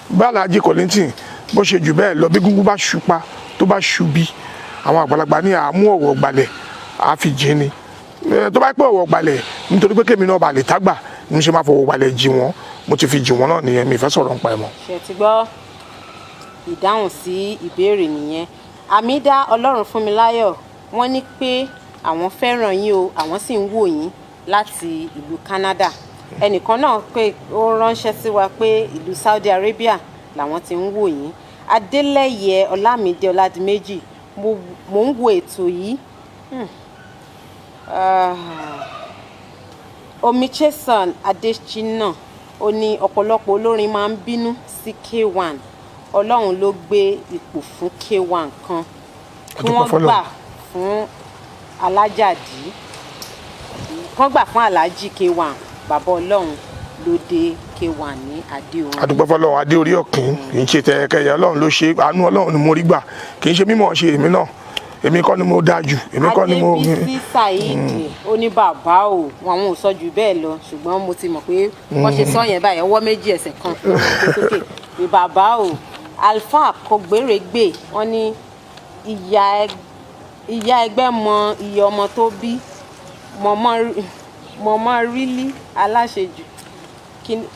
Speaker 3: bá Alhaji Kollington Bó ṣe jù bẹ́ẹ̀ lọ, bí gúngún bá ṣupa tó bá ṣubi, àwọn àgbàlagbà ní àmú ọ̀wọ̀ gbalẹ̀ àfi jìn ni. Tó bá pẹ́ ọ̀wọ̀ gbalẹ̀, nítorí pé kémi náà bà lè tágbà ní ṣe máa fọwọ́ gbalẹ̀ jì wọ́n, mo ti fi jì wọ́n náà nìyẹn. Mi ì fẹ́ sọ̀rọ̀ nípa ẹ̀ mọ́.
Speaker 2: Ṣe ti gbọ́ ìdáhùn sí ìbéèrè nìyẹn. Àmídá Ọlọ́run Fúnmiláyọ̀, wọ́n ní pé àwọn fẹ́ràn yín o, àwọn sì ń wò yín láti ìlú Canada. Ẹnìkan náà pé ó ránṣẹ́ sí wa pé ìlú Saudi Arabia làwọn ti ń wò yín. Adélẹ́yẹ Ọlámídé Ọládìméjì, mo ń wo ètò yìí. Ah. Omichesan Adesina, ó ní ọ̀pọ̀lọpọ̀ olórin máa ń bínú sí K1. Ọlọ́run ló gbé ipò fún K1 kan kí
Speaker 3: Adúpẹ́
Speaker 2: wọ́n
Speaker 3: fọ́lọ́run.
Speaker 2: gbà fún alájàdí kán gbà fún Aláàjì K1. Bàbá Ọlọ́run ló dé K1 ní adé orin.
Speaker 3: Adúpẹ́ fọ́lọ́run, adé orí ọ̀kìn kì í ṣe tẹ̀kẹ̀yẹ. Ọlọ́run ló ṣe, àánú Ọlọ́run ni mo rí gbà. Kì í ṣe mímọ̀ ṣe èmi náà, èmi kọ́ ni mo dáa jù, èmi kọ́ ni mo.
Speaker 2: Adébísí Saheed, ó ní bàbá o, wọn àwọn ò sọ jù bẹ́ẹ̀ lọ, ṣùgbọ́n mo ti mọ̀ pé wọ́n ṣe sọ yẹn báyìí, ọwọ́ méjì ẹsẹ̀ kan gbé sókè pé bàbá o. Alfa Kògbérègbè, wọ́n ní ìyá ẹgbẹ́ mọ iye ọmọ tó bí mọ̀mọ́ rílí aláṣejù.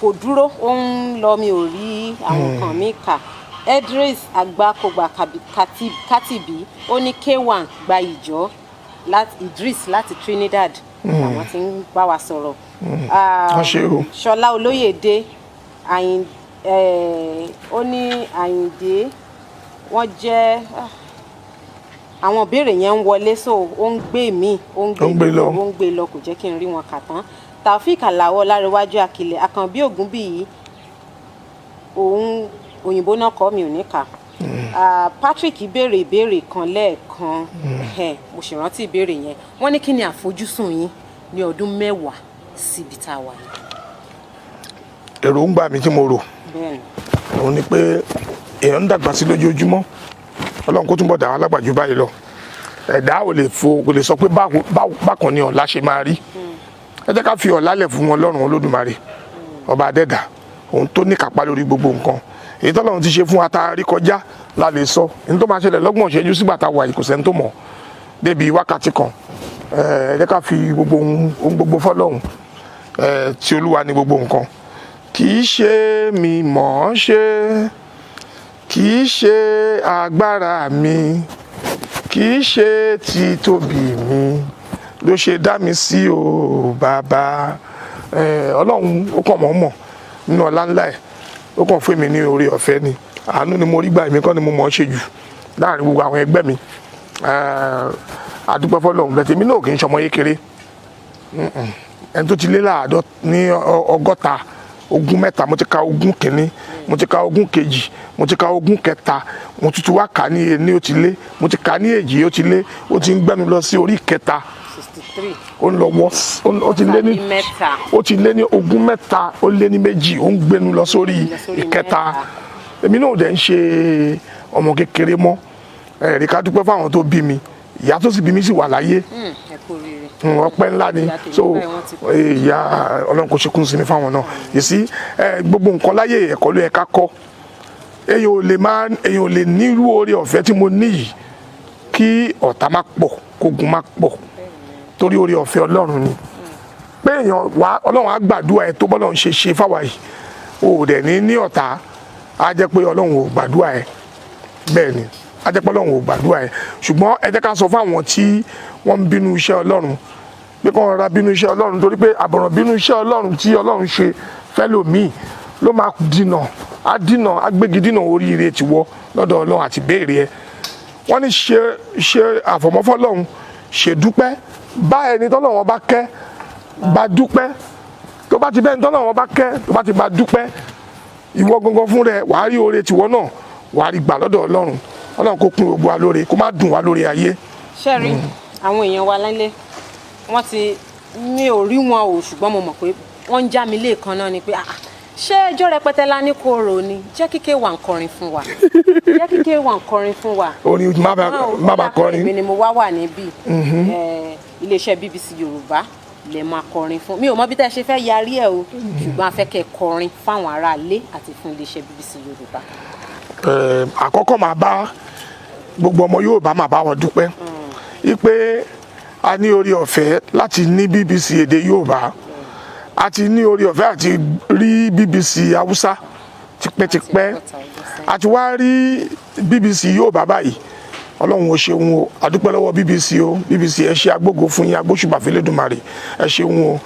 Speaker 2: Kò dúró, ó ń lọ, mi ò rí àwọn nǹkan mi kà. Edris Agbakogba Katibi, ó ní K1 gba ìjọ láti Idris láti Trinidad làwọn ti ń bá wa sọ̀rọ̀.
Speaker 3: Wọ́n ṣe o.
Speaker 2: Ṣọlá Olóyèdè ó ní Àyìndé, wọ́n jẹ́ àwọn ìbéèrè yẹn ń wọlé, so ó ń gbé mi, ó ń
Speaker 3: Ó ń gbé lọ.
Speaker 2: Ó ń gbé lọ, kò jẹ́ kí n rí wọn kà tán. Taofik Alao Ọlárẹ̀wájú Akilẹ̀ Àkànbí Ògúnbíyì, òun òyìnbó náà kọ́, mi ò ní kà. Ah, Patrick béèrè ìbéèrè kan lẹ́ẹ̀kan. Ẹhẹ́n, mo sì rántí ìbéèrè yẹn. Wọ́n ní kí ni àfojúsùn yín ní ọdún 10 síbi tá a wà yìí?
Speaker 3: Èròǹgbà mi tí mo rò,
Speaker 2: Bẹ́ẹ̀ni.
Speaker 3: òun ni pé èèyàn ń dàgbà sí lójoojúmọ́. Ọlọ́run kó túnbọ̀ dà wá lágbà jù báyìí lọ. Ẹ̀dá ò lè fo, kò lè sọ pé bákan ni ọ̀la ṣe máa rí. Ẹ jẹ́ ká fi ọ̀la lẹ̀ fún Ọlọ́run Olódùmarè, ọba adẹ́dà, òun tó ní kápá lórí gbogbo nǹkan. Èyí tọ́lọ́run ti ṣe fún wa tá a rí kọjá la lè sọ. Ní tó máa ṣẹlẹ̀ lọ́gbọ̀n ìṣẹ́jú sígbà tá a wà yìí, kò sẹ́ni tó mọ̀ débi wákàtí kan. Ẹ jẹ́ ká fi gbogbo ohun gbogbo fọ́lọ́run. Tí Olúwa ní gbogbo nǹkan. Kì í ṣe mi mọ̀ ọ́n ṣe, kì í ṣe agbára mi, kì í ṣe títóbi mi ló ṣe dá mi sí o, bàbá. Ọlọ́run ó kàn mọ́ mọ̀ nínú ọlá ńlá ẹ̀, ó kàn fún mi ní oore ọ̀fẹ́ ni. Àánú ni mo rí gbà, èmi kọ́ ni mo mọ̀ ọ́ ṣe jù láàrin gbogbo àwọn ẹgbẹ́ mi. A dúpẹ́ fọ́lọ́run bẹ́ẹ̀. Tèmi náà kì í ṣọmọ kékeré. Ẹni tó ti lé láàádọ́ ní 60, 23, mo ti ka ogún kìíní, mo ti ka ogún kejì, mo ti ka ogún kẹta, mo tún ti wá kà ní ení, ó ti lé. Mo ti kà ní èjì, ó ti lé, ó ti ń gbẹ́nu lọ sí orí kẹta.
Speaker 2: 63.
Speaker 3: Ó ń lọ wọ́, ó ti lé ní
Speaker 2: Tàbí mẹ́ta.
Speaker 3: Ó ti lé ní 32, ó ń gbẹ́nu lọ sórí
Speaker 2: Lọ sórí
Speaker 3: ìkẹta.
Speaker 2: mẹ́ta.
Speaker 3: Èmi náà ò dẹ̀ ń ṣe ọmọ kékeré mọ́. Ẹ̀rí ká dúpẹ́ fáwọn tó bí mi. Ìyá tó sì bí mi sì wà láyé.
Speaker 2: Ẹ kú oríire.
Speaker 3: Ọpẹ́ ńlá ni.
Speaker 2: Ìyá tèmi
Speaker 3: So
Speaker 2: báyìí wọ́n ti kú.
Speaker 3: ìyá, Ọlọ́run kò ṣe kún sí mi fáwọn náà yìí sí. Gbogbo nǹkan láyé, ẹ̀kọ́ ló yẹ ká kọ́. Èèyàn ò lè ní irú oore ọ̀fẹ́ tí mo ní yìí kí ọ̀tá má pọ̀, kógun má pọ̀, torí oore ọ̀fẹ́ Ọlọ́run ni pé èèyàn wá. Ọlọ́run á gbàdúrà ẹ tó bọ́lọ́run ṣe ṣe fáwa yìí, o ò dẹ̀ ní ní ọ̀tá, á jẹ́ pé Ọlọ́run ò gbàdúrà ẹ. Bẹ́ẹ̀ ni, á jẹ́ pé Ọlọ́run ò gbàdúrà ẹ. Ṣùgbọ́n ẹ jẹ́ ká sọ fáwọn tí wọ́n ń bínú iṣẹ́ Ọlọ́run pé kí wọ́n rọra bínú iṣẹ́ Ọlọ́run, torí pé àbọ̀ràn bínú iṣẹ́ Ọlọ́run tí Ọlọ́run ṣe fẹ́lòmíì ló máa dínà, á dínà, á gbégi dínà oríire tiwọ́ lọ́dọ̀ Ọlọ́run àti béèrè ẹ. Wọ́n ní ṣe ṣe àfọ̀mọ́fọ́lọ́run, ṣèdúpẹ́, bá ẹni tọ́lọ́run bá kẹ́, bá dúpẹ́. Tó bá ti bẹ́ẹ̀ ni tọ́lọ́run bá kẹ́, tó bá ti bá dúpẹ́, ìwọ gangan fún rẹ, wàá rí oore tiwọ́ náà, wàá rí gbà lọ́dọ̀ Ọlọ́run. Ọlọ́run kó kún gbogbo wa lóore, kó má dùn wá lórí ayé.
Speaker 2: Ṣẹ́rí àwọn èèyàn wa lálẹ́, wọ́n ti mi ò rí wọn o, ṣùgbọ́n mo mọ̀ pé wọ́n ń já mi lẹ́ẹ̀kan náà ni pé, ah, ṣé ẹjọ́ rẹpẹtẹ la ní kó rò ni? Jẹ́ kí K1 kọrin fún wa, jẹ́ kí K1 kọrin fún wa.
Speaker 3: Orin má bá má bá kọrin.
Speaker 2: Èmi ni mo wá wà níbí. Iléeṣẹ́ BBC Yorùbá lè máa kọrin fún mi. Ò mọ bí tẹ́ ẹ ṣe fẹ́ yarí ẹ̀ o, ṣùgbọ́n a fẹ́ kẹ́ ẹ kọrin fáwọn aráalé àti fún iléeṣẹ́ BBC Yorùbá.
Speaker 3: Àkọ́kọ́ máa bá gbogbo ọmọ Yorùbá, máa bá wọn dúpẹ́ wípé a ní orí ọ̀fẹ́ láti ní BBC èdè Yorùbá. A ti ní orí ọ̀fẹ́ àti rí BBC Haúsá tipẹ́tipẹ́, a ti wá rí BBC Yorùbá báyìí. Ọlọ́run ò ṣeun o. A dúpẹ́ lọ́wọ́ BBC o. BBC, ẹ ṣe, agbógo fún yín, agbóṣùbà f'Elédùmarè, ẹ ṣeun o.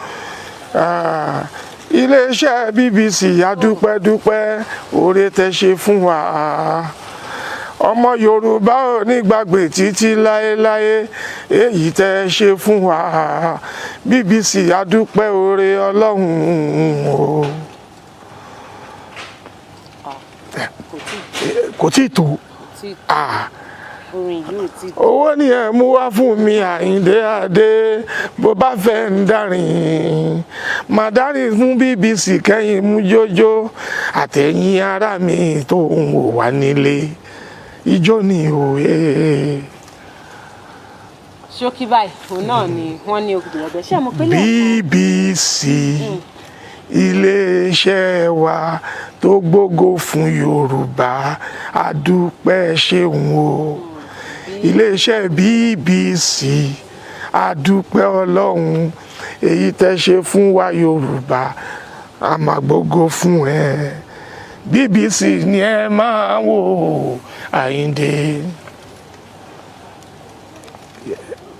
Speaker 3: Ah, iléeṣẹ́ BBC, adúpẹ́ dúpẹ́ oore tẹ́ ṣe fún wa. Ọmọ Yorùbá ò ní gbàgbé títí láéláé èyí tẹ́ ṣe fún wa. BBC, adúpẹ́ oore Ọlọ́run o.
Speaker 2: Kò tí
Speaker 3: Kò tí ì tó.
Speaker 2: Tí
Speaker 3: Ah,
Speaker 2: orin yìí ò tí.
Speaker 3: Owó ni ẹ mú wá fún mi, Àyìndé Adé. Bó bá fẹ́ ń dárin, máa dárin fún BBC, kẹ́yìn mú jójó àtẹ̀yìn ará mi tó ń wò wá nílé, ijó ni òye.
Speaker 2: Ṣókí báyìí òun náà ni wọ́n ní okùn ìyàgbẹ́ ṣé mo pé lẹ́ẹ̀kan.
Speaker 3: BBC, iléeṣẹ́ wa tó gbógo fún Yorùbá, adúpẹ́ ṣeun o. Iléeṣẹ́ BBC, adúpẹ́ Ọlọ́run èyí tẹ́ ṣe fún wa Yorùbá, a máa gbógo fún ẹ. BBC ni ẹ máa wò. Àyìndé,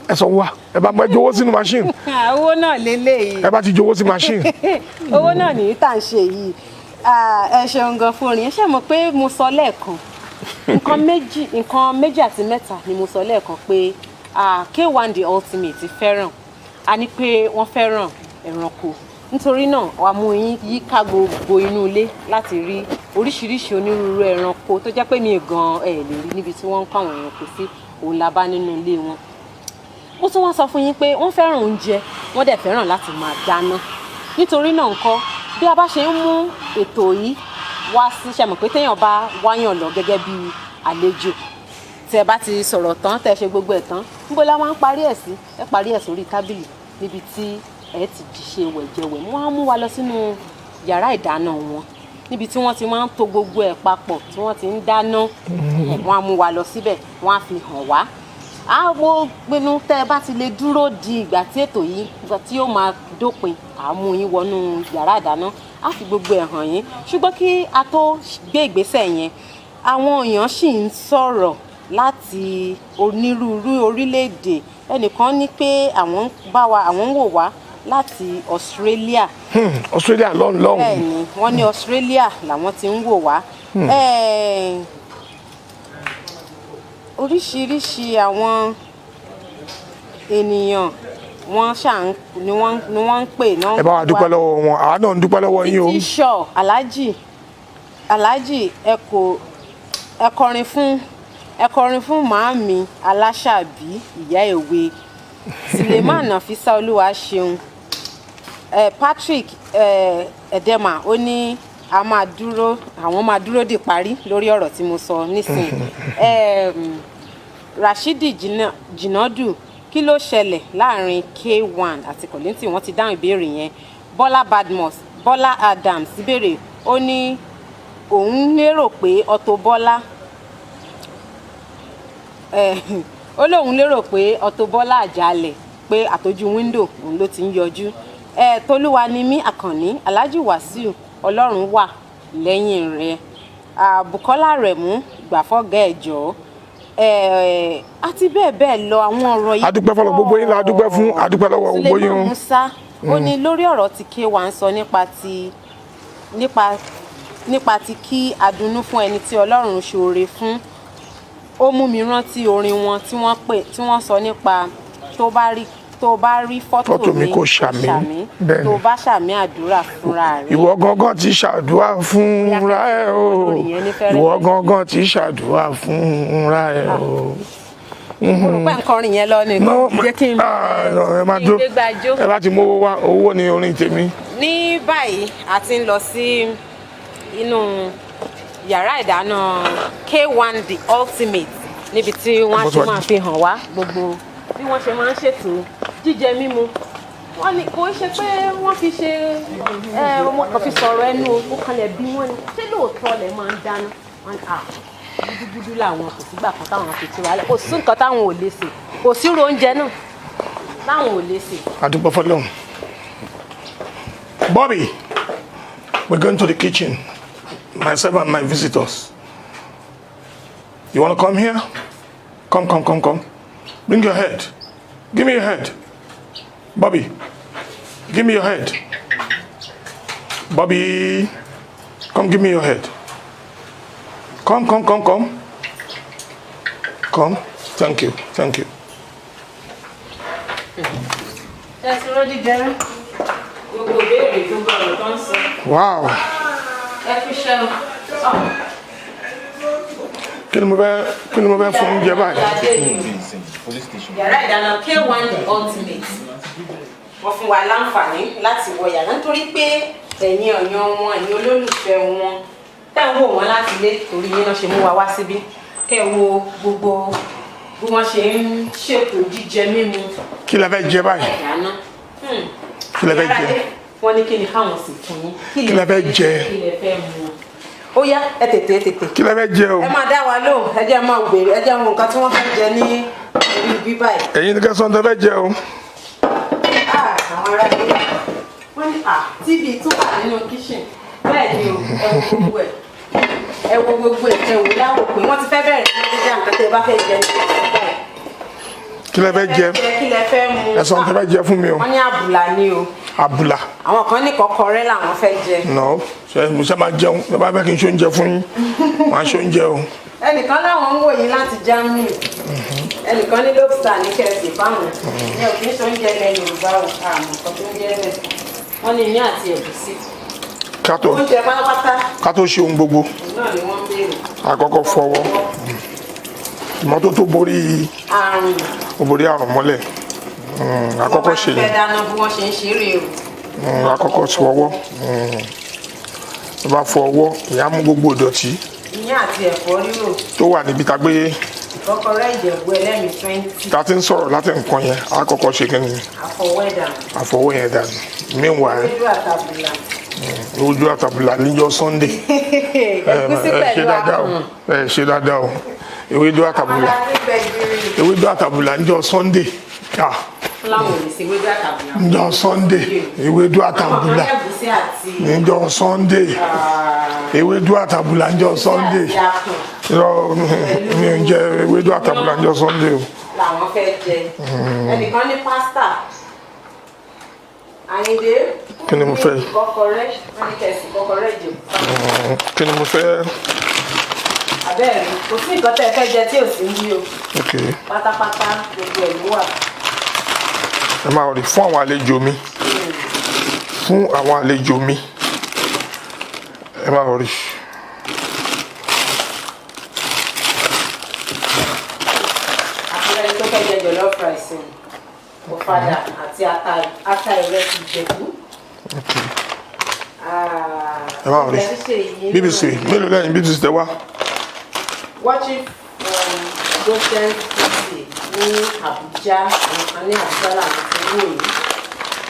Speaker 3: ẹ sọ wá, ẹ bá ẹ jọ̀wọ́ sínú machine.
Speaker 2: Owó náà lélẹ́yìí.
Speaker 3: Ẹ bá ti jọ̀wọ́ sí machine.
Speaker 2: Owó náà nìyí tá à ń ṣe yìí. Ah, ẹ ṣeun gan fún orin yẹn. Ṣé mo pé mo sọ lẹ́ẹ̀kan, nǹkan méjì àti mẹ́ta ni mo sọ lẹ́ẹ̀kan pé, ah, K1 The Ultimate fẹ́ràn. A ní pé wọ́n fẹ́ràn ẹranko, nítorí náà wàá mú yín yíká gbogbo inú ilé láti rí oríṣiríṣi onírúurú ẹranko tó jẹ́ pé mi gan ẹ̀ lè rí níbi tí wọ́n ń kó àwọn ẹranko sí, òun la bá nínú ilé wọn. Mo tún wá sọ fún yín pé wọ́n fẹ́ràn oúnjẹ, wọ́n dẹ̀ fẹ́ràn láti máa dáná. Nítorí náà ńkọ́, bí a bá ṣe ń mú ètò yìí wá sí, ṣe mọ̀ pé téèyàn bá wáyàn lọ gẹ́gẹ́ bí àlejò, tẹ́ bá ti sọ̀rọ̀ tán, tẹ́ ṣe gbogbo ẹ̀ tán, níbo la máa ń parí ẹ̀ sí? Ẹ parí ẹ̀ sórí tábìlì níbi tí ẹ ti ṣe wẹ̀jẹwẹ̀. Wọ́n á mú wa lọ sínú yàrá ìdáná wọn níbi tí wọ́n ti máa ń to gbogbo ẹ̀ papọ̀, tí wọ́n ti ń dáná. Wọ́n á mú wa lọ síbẹ̀, wọ́n á fi hàn wá. Á mo pinnu, tẹ́ ẹ bá ti lè dúró di ìgbà tí ètò yìí, ìgbà tí yóò máa dópin, à á mú yín wọnú yàrá ìdáná, á fi gbogbo ẹ̀ hàn yín. Ṣùgbọ́n kí a tó gbé ìgbésẹ̀ yẹn, àwọn èèyàn sì ń sọ̀rọ̀ láti onírúurú orílẹ̀-èdè. Ẹnìkan ní pé àwọn ń bá wa, àwọn ń wò wá láti Australia.
Speaker 3: Australia lọ́hùn lọ́hùn.
Speaker 2: Bẹ́ẹ̀ ni, wọ́n ní Australia làwọn ti ń wò wá. Oríṣiríṣi àwọn ènìyàn wọ́n ṣà ń ni wọ́n ń pè náà.
Speaker 3: Ẹ bá wa dúpẹ́ lọ́wọ́ wọn, àwa náà ń dúpẹ́ lọ́wọ́ yín o.
Speaker 2: Títí sọ Alhaji, Alhaji, ẹ kò ẹ kọrin fún màámi Aláṣàbí, ìyá èwe Suleiman Nafisa, olúwa ṣeun. Patrick Edema, ó ní a máa dúró, àwọn máa dúró di parí lórí ọ̀rọ̀ tí mo sọ nísìnyí. Rashidi Jinadu, kí ló ṣẹlẹ̀ láàrin K1 àti Kollington? Wọ́n ti dáhùn ìbéèrè yẹn. Bọ́lá Badmus, Bọ́lá Adams béèrè, ó ní òun lérò pé Auto Bola, ó lóun lérò pé Auto Bola àjálẹ̀ pé àtọ́jú window òun ló ti ń yọjú. Tolúwa ni mí Àkànní, Alhaji Wàsíù, Ọlọ́run wà lẹ́yìn rẹ̀. Bukola Rẹ̀mú, gbàfọ́gà ẹ̀jọ́, àti bẹ́ẹ̀ bẹ́ẹ̀ lọ. Àwọn ọ̀rọ̀ yìí
Speaker 3: A dúpẹ́ fọlọ́, gbogbo yín la dúpẹ́ fún, a dúpẹ́ lọ́wọ́ gbogbo yín o.
Speaker 2: Suleiman Musa, ó ní lórí ọ̀rọ̀ tí K1 sọ nípa ti kí adùnnú fún ẹni tí Ọlọ́run ṣoore fún, ó mú mi rántí orin wọn tí wọ́n pè, tí wọ́n sọ nípa tó bá rí fọ́tò
Speaker 3: Fọ́tò mi
Speaker 2: mi
Speaker 3: kó ṣàmì. Bẹ́ẹ̀ni.
Speaker 2: Tó bá ṣàmì àdúrà fúnra rẹ̀.
Speaker 3: Ìwọ gangan ti ṣàdúrà fúnra ẹ o.
Speaker 2: Orin yẹn ní fẹ́rẹ́.
Speaker 3: Ìwọ gangan ti ṣàdúrà fúnra ẹ o.
Speaker 2: Mo rò pé nǹkan orin yẹn lọ ni.
Speaker 3: No,
Speaker 2: jẹ́ kí n
Speaker 3: ah, no, ẹ máa
Speaker 2: kí n
Speaker 3: dúró.
Speaker 2: gbégbá jó.
Speaker 3: Ẹ bá ti mówó wá, owó ni orin tèmi.
Speaker 2: Ní báyìí, a ti ń lọ sí inú yàrá ìdáná K1 The Ultimate níbi tí wọ́n á ti máa fi hàn wá gbogbo bí wọ́n ṣe máa ń ṣètò jíjẹ mímu. Wọ́n ní kò ṣe pé wọ́n fi ṣe ẹ, mo kàn fi sọ̀rọ̀ ẹnu o, mo kàn lè bí wọ́n ní ṣé lóòótọ́ lẹ máa ń dáná. Wọ́n ní à gúdúgúdú làwọn, kò sígbà kan táwọn fi tura lẹ̀, kò sí nǹkan táwọn ò lè sè, kò sí irú oúnjẹ náà táwọn ò lè sè.
Speaker 3: A dúpẹ́ fọ́lọ́run. Bobby, we're going to the kitchen, myself and my visitors. You want to come here? Come, come, come, come. Bring your head. Give me your head. Bobby, give me your head. Bobby, come give me your head. Come, come, come, come. Come. Thank you, thank you.
Speaker 2: Ẹ ti rọ́jú jẹrẹ gbogbo ìbéèrè, gbogbo ọ̀rọ̀ tó ń sọ.
Speaker 3: Wow.
Speaker 2: Ẹ fi ṣe o.
Speaker 3: Kí ni mo fẹ́ fún oúnjẹ báyìí?
Speaker 4: Police station.
Speaker 2: Yàrá ìdáná K1 The Ultimate, wọ́n fún wa láǹfààní láti wọ yàrá nítorí pé ẹ̀yin ọ̀yàn wọn, ẹ̀yin olólùfẹ́ wọn tẹ́ ń wò wọ́n láti ilé, torí yín náà ṣe mú wa wá síbí kẹ́ ẹ wo gbogbo bí wọ́n ṣe ń ṣètò jíjẹ mímu.
Speaker 3: Kí lẹ fẹ́ jẹ báyìí?
Speaker 2: Ìdáná.
Speaker 3: Kí lẹ fẹ́ jẹ?
Speaker 2: Wọ́n ní kí ni káwọn sì fún yín?
Speaker 3: Kí lẹ fẹ́ jẹ?
Speaker 2: Kí lẹ fẹ́ mu? Ó yá, ẹ tètè, ẹ tètè.
Speaker 3: Kí lẹ fẹ́ jẹ o?
Speaker 2: Ẹ máa dá wa lóhùn, ẹ jẹ́ máa béèrè, ẹ jẹ́ mọ nǹkan tí wọ́n fẹ́ jẹ ní orí ibi báyìí.
Speaker 3: Ẹ̀yin ní kẹsàn-án tẹ fẹ́ jẹ o.
Speaker 2: Ah, àwọn ará ilé wọ́n ní ah, TV tún wà nínú kitchen. Bẹ́ẹ̀ ni o, ẹ wo gbogbo ẹ̀, ẹ wo gbogbo ẹ̀, ẹ wò láwò pé wọ́n ti fẹ́ bẹ̀rẹ̀ sí ní dídá nǹkan tẹ́ ẹ bá fẹ́ jẹ ní báyìí.
Speaker 3: Kí lẹ fẹ́ jẹ?
Speaker 2: Kí lẹ fẹ́ mu?
Speaker 3: Ẹ sọ tẹ fẹ́ jẹ fún mi o.
Speaker 2: Wọ́n ní àbùlà ni o.
Speaker 3: Àbùlà?
Speaker 2: Àwọn kan ní kọ́kọ́rẹ́ làwọn fẹ́ jẹ.
Speaker 3: No, ṣe mo ṣe máa jẹun? Ẹ bá fẹ́ kí n ṣe oúnjẹ fún yín, màá ṣe oúnjẹ o.
Speaker 2: Ẹnìkan láwọn ń wò yín láti Germany, ẹnìkan ní lobster ní kẹsì fáwọn ní òkè ń ṣe oúnjẹ ilẹ̀ Yorùbá o, àmọ́ nǹkan tó ń jẹ́ bẹ́ẹ̀. Wọ́n ní iyán àti ẹ̀gúsí.
Speaker 3: Ká tó
Speaker 2: Oúnjẹ pátápátá.
Speaker 3: Ká tó ṣe ohun gbogbo,
Speaker 2: Òun náà ni wọ́n ń béèrè.
Speaker 3: Àkọ́kọ́ fọwọ́. Ìmọ́tótó borí
Speaker 2: àrùn.
Speaker 3: Ó borí àrùn mọ́lẹ̀. Àkọ́kọ́ ṣe
Speaker 2: Wọ́n bá fẹ́ dáná, bí wọ́n ṣe ń ṣeré o.
Speaker 3: Àkọ́kọ́ fọwọ́. Tó bá fọ ọwọ́, ìyá mú gbogbo ìdọ̀tí
Speaker 2: Iyán àti ẹ̀fọ́ rírò.
Speaker 3: tó wà níbi tá a gbé.
Speaker 2: Ìkọ́kọrẹ́ Ìjẹ̀bú ẹlẹ́mìí 20.
Speaker 3: Tá a ti ń sọ̀rọ̀ láti nǹkan yẹn, àkọ́kọ́ ṣe kí ni?
Speaker 2: Àfọwẹ́dà.
Speaker 3: Àfọwọ́ yẹn dànù. Meanwhile,
Speaker 2: Ewédú àtàbùlà.
Speaker 3: Ojú àtàbùlà níjọ́ Sunday.
Speaker 2: Ẹ̀gúsí
Speaker 3: Ẹ ṣe
Speaker 2: pẹ̀lú
Speaker 3: dáadáa o.
Speaker 2: àkùn.
Speaker 3: Ẹ ṣe dáadáa o. Ewédú àtàbùlà.
Speaker 2: Àmàlà ní gbẹ̀gìrì.
Speaker 3: Ewédú àtàbùlà níjọ́ Sunday, ah.
Speaker 2: Láwọn ò lè ṣe ewédú àtàbùlà.
Speaker 3: Níjọ́ Sunday, ewédú àtàbùlà.
Speaker 2: Àwọn kan ẹ̀gúsí àti
Speaker 3: Níjọ́ Sunday, ewédú àtàbùlà níjọ́ Sunday.
Speaker 2: Àti àkùn.
Speaker 3: Irọ́, mi ò ń jẹ ewédú àtàbùlà níjọ́ Sunday o.
Speaker 2: Làwọn fẹ́ jẹ. Ẹnìkan ní pásítà Àyìndé.
Speaker 3: Kí ni mo fẹ́?
Speaker 2: Ìkọ́kọrẹ́, wọ́n ní kẹ̀sì ìkọ́kọrẹ́ Ìjẹ̀bú.
Speaker 3: Kí ni mo fẹ́?
Speaker 2: Àbẹ́ẹ̀rí, kò sí nǹkan tẹ́ ẹ fẹ́ jẹ tí ò sí ń bí o.
Speaker 3: Ok.
Speaker 2: Pátápátá, gbogbo ẹ̀ ló wà.
Speaker 3: Ẹ máa rí fún àwọn àlejò mi, fún àwọn àlejò mi, ẹ máa rí.
Speaker 2: Àpẹẹrẹ ẹni tó fẹ́ jẹ jollof rice, ọ̀fadà àti ata, ata ìrẹsì Ìjẹ̀bú.
Speaker 3: Ok, ẹ máa rí. BBC mélòó lẹ́yìn BBC tẹ wá?
Speaker 2: Watching from Goshen City ní Abuja, àwọn kan ní Abuja làwọn ti ń wò yìí.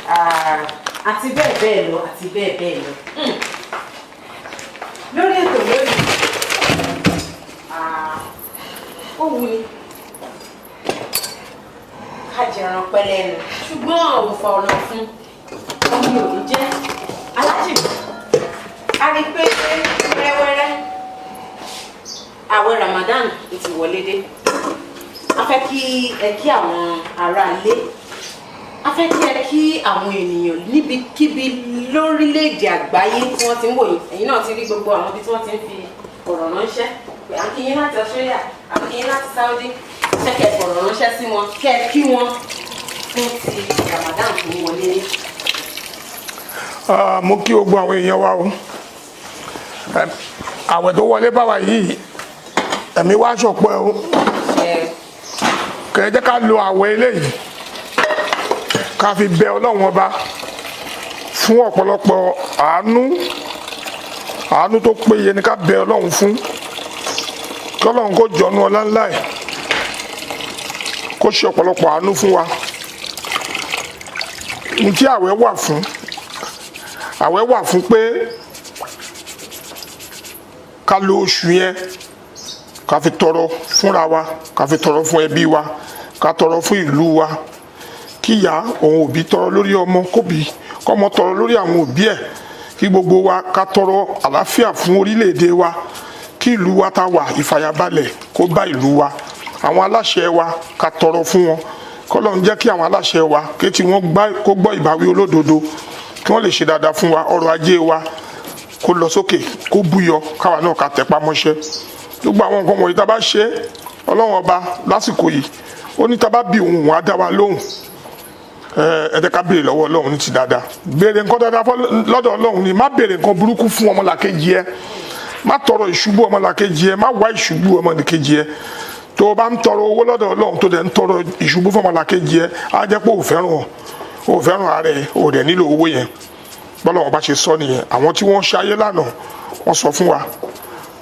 Speaker 2: Ah, àti bẹ́ẹ̀ bẹ́ẹ̀ lọ, àti bẹ́ẹ̀ bẹ́ẹ̀ lọ. Lórí ètò lónìí, ah, ó wù ní ká jẹran pẹ́ lẹ́nu, ṣùgbọ́n òfò ọ̀nà fún omi ò ní jẹ́ alájì. A rí i pé wẹ́rẹ́wẹ́rẹ́ àwẹ̀ Ramadan ti wọlé dé. A fẹ́ kí ẹ kí àwọn aráalé, a fẹ́ kí ẹ kí àwọn ènìyàn níbikíbi lórílẹ̀‐èdè àgbáyé tí wọ́n ti ń wò yín. Ẹ̀yin náà ti rí gbogbo àwọn ibi tí wọ́n ti ń fi ọ̀rọ̀ ránṣẹ́ pé à ń kí yín láti Australia, à ń kí yín láti Saudi. Ṣé kẹ́ ẹ fọ̀rọ̀ ránṣẹ́ sí wọn, kẹ́ ẹ kí wọn fún ti Ramadan tó ń wọlé ní?
Speaker 3: Ah, mo kí gbogbo àwọn èèyàn wa o. Àwẹ̀ tó wọlé bá wa yìí, ẹ̀mí wá ṣọ̀pọ̀ ẹ̀ o.
Speaker 2: Ẹ
Speaker 3: Kẹ́ ẹ jẹ́ ká lo àwẹ̀ eléyìí ká fi bẹ Ọlọ́run Ọba fún ọ̀pọ̀lọpọ̀ àánú. Àánú tó péye ni ká bẹ Ọlọ́run fún, kí Ọlọ́run kó jọ̀ọ́nú ọlá ńlá ẹ̀, kó ṣe ọ̀pọ̀lọpọ̀ àánú fún wa. Ní tí àwẹ̀ wà fún, àwẹ̀ wà fún pé Ká lo oṣù yẹn, ká fi tọrọ fúnra wa, ká fi tọrọ fún ẹbí wa, ká tọrọ fún ìlú wa, kí ìyá òun òbí tọrọ lórí ọmọ, kóbi kọ́mọ tọrọ lórí àwọn òbí ẹ̀, kí gbogbo wa ká tọrọ àlàáfíà fún orílẹ̀-èdè wa, kí ìlú wa tá wà, ìfàyàbalẹ̀ kó bá ìlú wa. Àwọn aláṣẹ wa, ká tọrọ fún wọn, kọ́lọ́run jẹ́ kí àwọn aláṣẹ wa kí tí wọ́n gbá kó gbọ́ ìbáwí olódodo, kí wọ́n lè ṣe dáadáa fún wa. Ọrọ̀ ajé wa kó lọ sókè, kó búyọ, káwa náà ká tẹpá mọ́ṣẹ́. Gbogbo àwọn nǹkan wọ̀nyí tá a bá ṣe, Ọlọ́run Ọba lásìkò yìí, ó ní tá a bá bí òun, òun á dá wa lóhùn. Ẹ jẹ́ ká béèrè lọ́wọ́ Ọlọ́run ní ti dáadáa. Béèrè nǹkan dáadáa lọ́dọ̀ Ọlọ́run ni. Má béèrè nǹkan burúkú fún ọmọlàkejì ẹ. Má tọrọ ìṣubú ọmọlàkejì ẹ. Má wá ìṣubú ọmọlàkejì ẹ. Tó o bá ń tọrọ owó lọ́dọ̀ Ọlọ́run, tó dẹ̀ ń tọrọ ìṣubú fún ọmọlàkejì ẹ, á jẹ́ pé ò fẹ́ràn ara ẹ, ò dẹ̀ nílò owó yẹn. Bọ́lá wọn bá ṣe sọ nìyẹn. Àwọn tí wọ́n ṣayé lánàá, wọ́n sọ fún wa,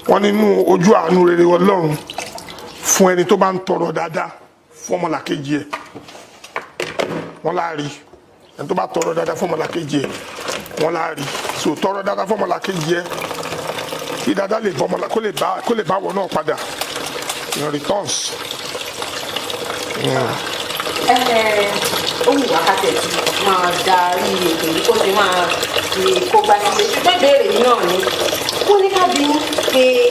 Speaker 3: wọ́n nínú ojú àánú rere Ọlọ́run fún ẹni tó bá ń tọrọ dáadáa fún ọmọlàkejì ẹ, wọ́n láàrí ẹni tó bá tọrọ dáadáa fún ọmọlàkejì ẹ, wọ́n láàrí. So tọrọ dáadáa fún ọmọlàkejì ẹ, kí dáadáa lè bọ́ ọmọlà kó lè bá wọ náà padà in returns.
Speaker 2: Ẹ ó wù wá ká tẹ̀ sí máa darí ètò yìí, kó ti máa fi kó gbá sílé, ṣùgbọ́n ìbéèrè yìí náà ni wọ́n ní ká bí yín pé